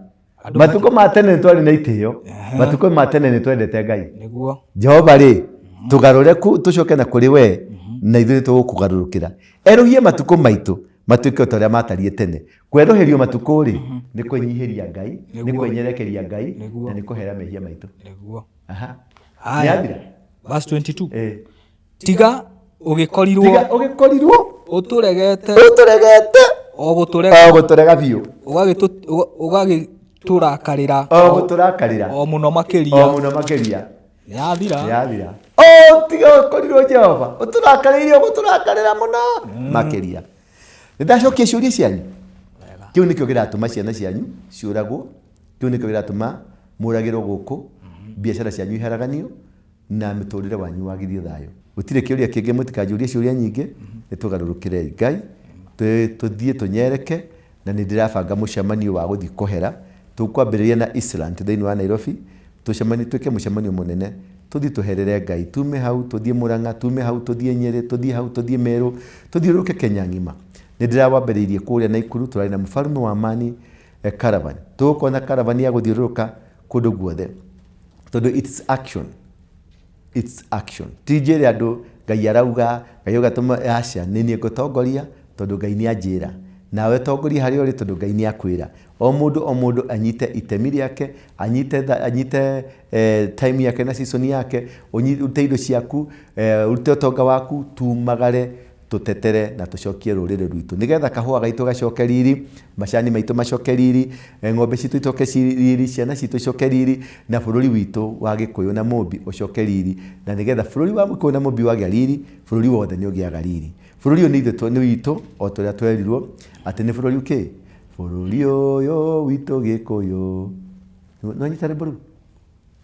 Matukũ ma tene nĩ twarĩ na itĩo. Matukũ ma tene nĩ twendete Ngai. Nĩguo. Jehova rĩ, tũgarũre tũcoke na kũrĩ we, na ithuĩ nĩ tũgũkũgarũrũkĩra. Erũhie matukũ maitũ matuĩke o ta ũrĩa matariĩ tene. Kwerũhĩrio matukũ rĩ, nĩ kwĩnyihĩria Ngai, nĩ kwĩnyerekeria Ngai, na nĩ kũhera mehia maitũ. Nĩguo. Aha. Haya. Nĩ yathira? Verse 22. Tiga ũgĩkorirwo. Tiga ũgĩkorirwo. Ũtũregete. Ũtũregete. O gũtũrega. O gũtũrega biũ. Ũgagĩtũrakarĩra. O gũtũrakarĩra. O mũno makĩria. O mũno makĩria. Yathira. Yathira. O tiga ũkorirwo Jehova, ũtũrakarĩire ũgũtũrakarĩra mũno makĩria. Nĩ ndacokia ciũria cianyu. Kĩu nĩkĩo kĩratũma ciana cianyu ciũragwo, kĩu nĩkĩo kĩratũma mũragĩrwo gũkũ, biacara cianyu iharaganio, na mũtũrĩre wanyu wagithio thayũ. Gũtirĩ kĩũria kĩngĩ, mũtikanjũrie ciũria nyingĩ, nĩ tũgarũrũkĩrei Ngai, tũthiĩ tũnyereke, na nĩ ndĩrabanga mũcemanio wa gũthiĩ kũhera. Tũkwambĩrĩria na Eastland thĩinĩ wa Nairobi, tũcemanie, twĩke mũcemanio mũnene, tũthiĩ tũherere Ngai, tume hau tũthiĩ Murang'a, tume hau tũthiĩ Nyĩrĩ, tũthiĩ hau tũthiĩ Meru, tũthiũrũrũke Kenya ng'ima. Nĩ ndĩrawambĩrĩirie kũrĩa Naikuru, tũrarĩ na mũbarũme wa Amani caravan. Tũgũkorwo na caravan ya gũthiũrũrũka kũndũ guothe, tondũ it's action. It's action. Ti njĩre andũ Ngai arauga, Ngai auga tũma, aca, nĩ niĩ ngũtongoria tondũ Ngai nĩ anjĩra. Nawe tongoria harĩa ũrĩ tondũ Ngai nĩ akwĩra. O mũndũ o mũndũ anyite itemi rĩake, anyite tha, anyite eh, time yake na season yake, ũrute indo ciaku, eh, ũrute ũtonga waku, tumagare tũtetere na tũcokie rũrĩrĩ rwitũ nĩgetha kahũa gaitũ gacoke riri, macani maitũ macoke riri, eh, ng'ombe citũ icoke riri, ciana citũ icoke riri, na bũrũri witũ wa Gĩkũyũ na Mũmbi ũcoke riri, na nĩgetha bũrũri wa Gĩkũyũ na Mũmbi wagĩa riri, bũrũri wothe nĩ ũgĩaga riri. Bũrũri ũyũ nĩ ithuĩ nĩ witũ o ta ũrĩa twerirwo atĩ nĩ bũrũri kĩ? Bũrũri ũyũ witũ Gĩkũyũ. Nĩwanyita rwĩmbo rũu?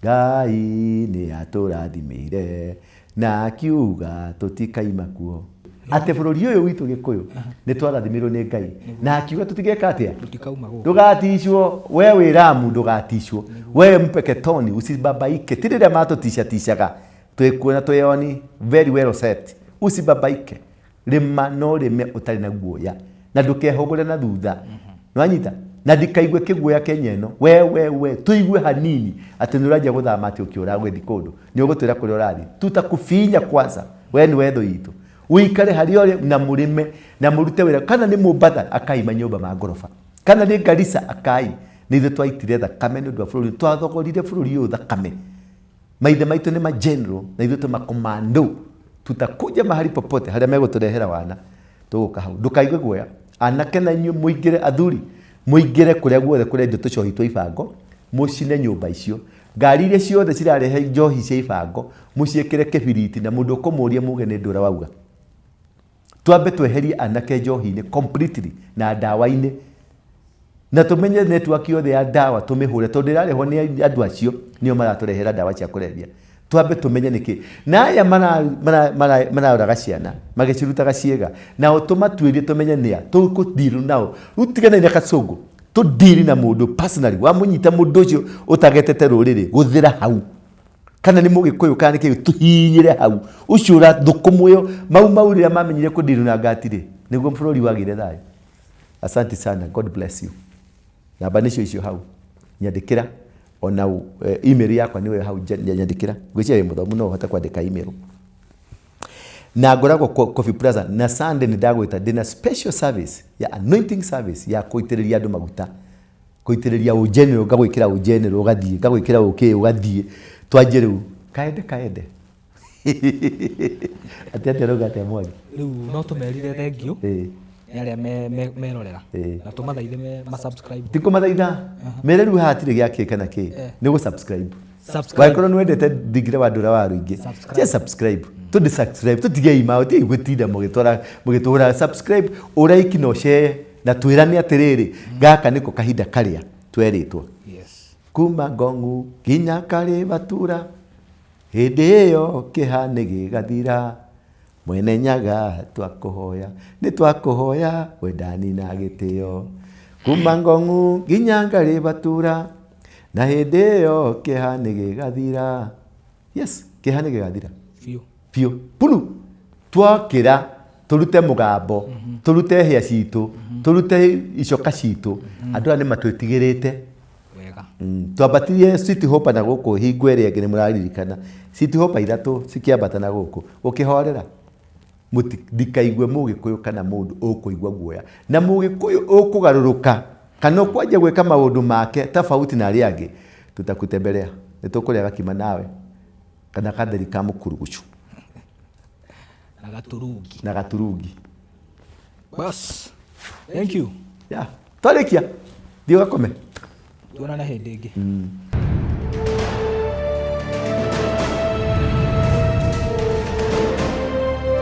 Ngai nĩ atũrathimire na akiuga tũtikaima kuo. Atĩ bũrũri ũyũ witũ Gĩkũyũ nĩ twarathimirwo nĩ Ngai na akiuga tũtigeka atĩa? Tũtikauma gũkũ. Ndũgaticwo, we wĩ Ramu ndũgaticwo, we Mpeketoni usibabaike. Ti rĩrĩa matũticaticaga twĩkuo na twĩoni very well set. Usibabaike, rĩma no rĩme ũtarĩ na guoya na ndũkehũgũre na thutha. Nĩwanyita? Na ndikaigue kĩguoya Kenya ĩno we we we tũigue hanini atĩ nĩ ũranjia gũthama atĩ ũkĩũra ũgĩthiĩ kũndũ nĩ ũgũtwĩra kũrĩa ũrathiĩ. Tutakufinya kwanza, we nĩ we thũ itũ. Ũikare harĩa ũrĩ na mũrĩme na mũrute wĩra. Kana nĩ Mombatha akai manyũmba ma ngoroba, kana nĩ Garissa akai. Nĩ ithuĩ twaitire thakame nĩ ũndũ wa bũrũri, twathogorire bũrũri ũyũ thakame. Maithe maitũ nĩ ma general na ithuĩ twĩ ma commando. Tutakuja mahali popote harĩa megũtũrehera wana tũgũka hau. Ndũkaigue guoya. Anake na inyuĩ mũingĩre, athuri mũingĩre kũrĩa guothe kũrendio tũcohi twa ibango, mũcine nyũmba icio. Ngari iria ciothe cirarehe njohi cia ibango mũciĩkĩre kĩbiriti na mũndũ ũkũmũria muge nĩ ndũra wauga. Twambe tweherie anake njohi-inĩ completely na ndawa-inĩ na tũmenye network yothe ya ndawa tũmĩhũre tondũ ĩrarehwo nĩ andũ acio nĩo maratũrehera ndawa cia kũrebia. Twambe tũmenye nĩkĩ. Na aya maraũraga ciana magĩcirutaga ciĩga nao tũmatuĩrie tũmenye nĩa tũkũdeal nao. Rĩu tiganai na kacũngũ, tũdeal na mũndũ personally. Wamũnyita mũndũ ũcio ũtagetete rũrĩrĩ gũthĩra hau. Kana nĩ mũgĩkũyũ kana nĩ kĩũ tũhihinyĩre hau. Ũcio ũrathũkũmwo ĩyo mau mau rĩrĩa mamenyire kũdeal na ngati rĩ nĩguo bũrũri wagĩire thayũ. Asante sana, God bless you. Namba nĩcio icio hau nyandĩkĩra ona email yakwa nĩyo hau nyandĩkĩra. Ngwĩciria wĩ mũthomu no ũhote kwandĩka email. Na ngoragwo Coffee Plaza na Sunday nĩ ndagwĩta ndĩna special service ya anointing service ya kũitĩrĩria andũ maguta, kũitĩrĩria ũgeneral, ngagwĩkĩra ũgeneral ũgathiĩ, ngagwĩkĩra ũkĩ ũgathiĩ, twanjie rĩu kaende kaende. Atĩ atĩa ũrauga atĩa Mwangi? Rĩu no tũmerire thengiũ Ĩĩ. nĩ arĩa merorera Ĩĩ. na tũmathaithe ma subscribe. Ti kũmathaitha mere rĩu haha hatirĩ gĩa kĩ kana kĩ nĩ gũ subscribe. Subscribe. Wangĩkorwo nĩ wendete thingira wa ndũra wa rũingĩ Subscribe. just subscribe tũndĩ subscribe tũtigei mao tigei gũtinda mũgĩtwara mũgĩtũhũra subscribe ũraiki na ũshare na twĩrane atĩrĩrĩ gaka nĩko kahinda karĩa twerĩtwo. Yes. Kuma Ngong'u nginya Karĩbatura hĩndĩ ĩyo kĩha nĩ gĩgathira. Mwene Nyaga twakũhoya nĩ twakũhoya wendani na gĩtĩo. Kuma Ngong'u nginya Karĩbatura na hĩndĩ ĩyo kĩeha nĩ gĩgathira. Yes, kĩeha nĩ gĩgathira. Biũ. Biũ. Pulu. Twokĩra tũrute mũgambo, tũrute hĩa citũ, tũrute icoka citũ. Andũ aya nĩ matwĩtigĩrĩte. Wega. Twambatirie City Hopper na gũkũ hingo ĩrĩa ĩngĩ nĩ mũraririkana. City Hopper ithatũ cikĩambata na gũkũ. Gũkĩhorera. Ndikaigue mũgĩkũyũ kana mũndũ ũkũigua guoya. Na mũgĩkũyũ ũkũgarũrũka kana ũkwanjia gwĩka maũndũ make tofauti na arĩa angĩ, tutakutembelea. Nĩ tũkũrĩa gakima nawe kana gatheri ka mũkurugucu. Na gaturungi. Na gaturungi. Bas. Thank you. Yeah. Twarĩkia. Thiĩ ũgakome. Tuonane hĩndĩ ĩngĩ.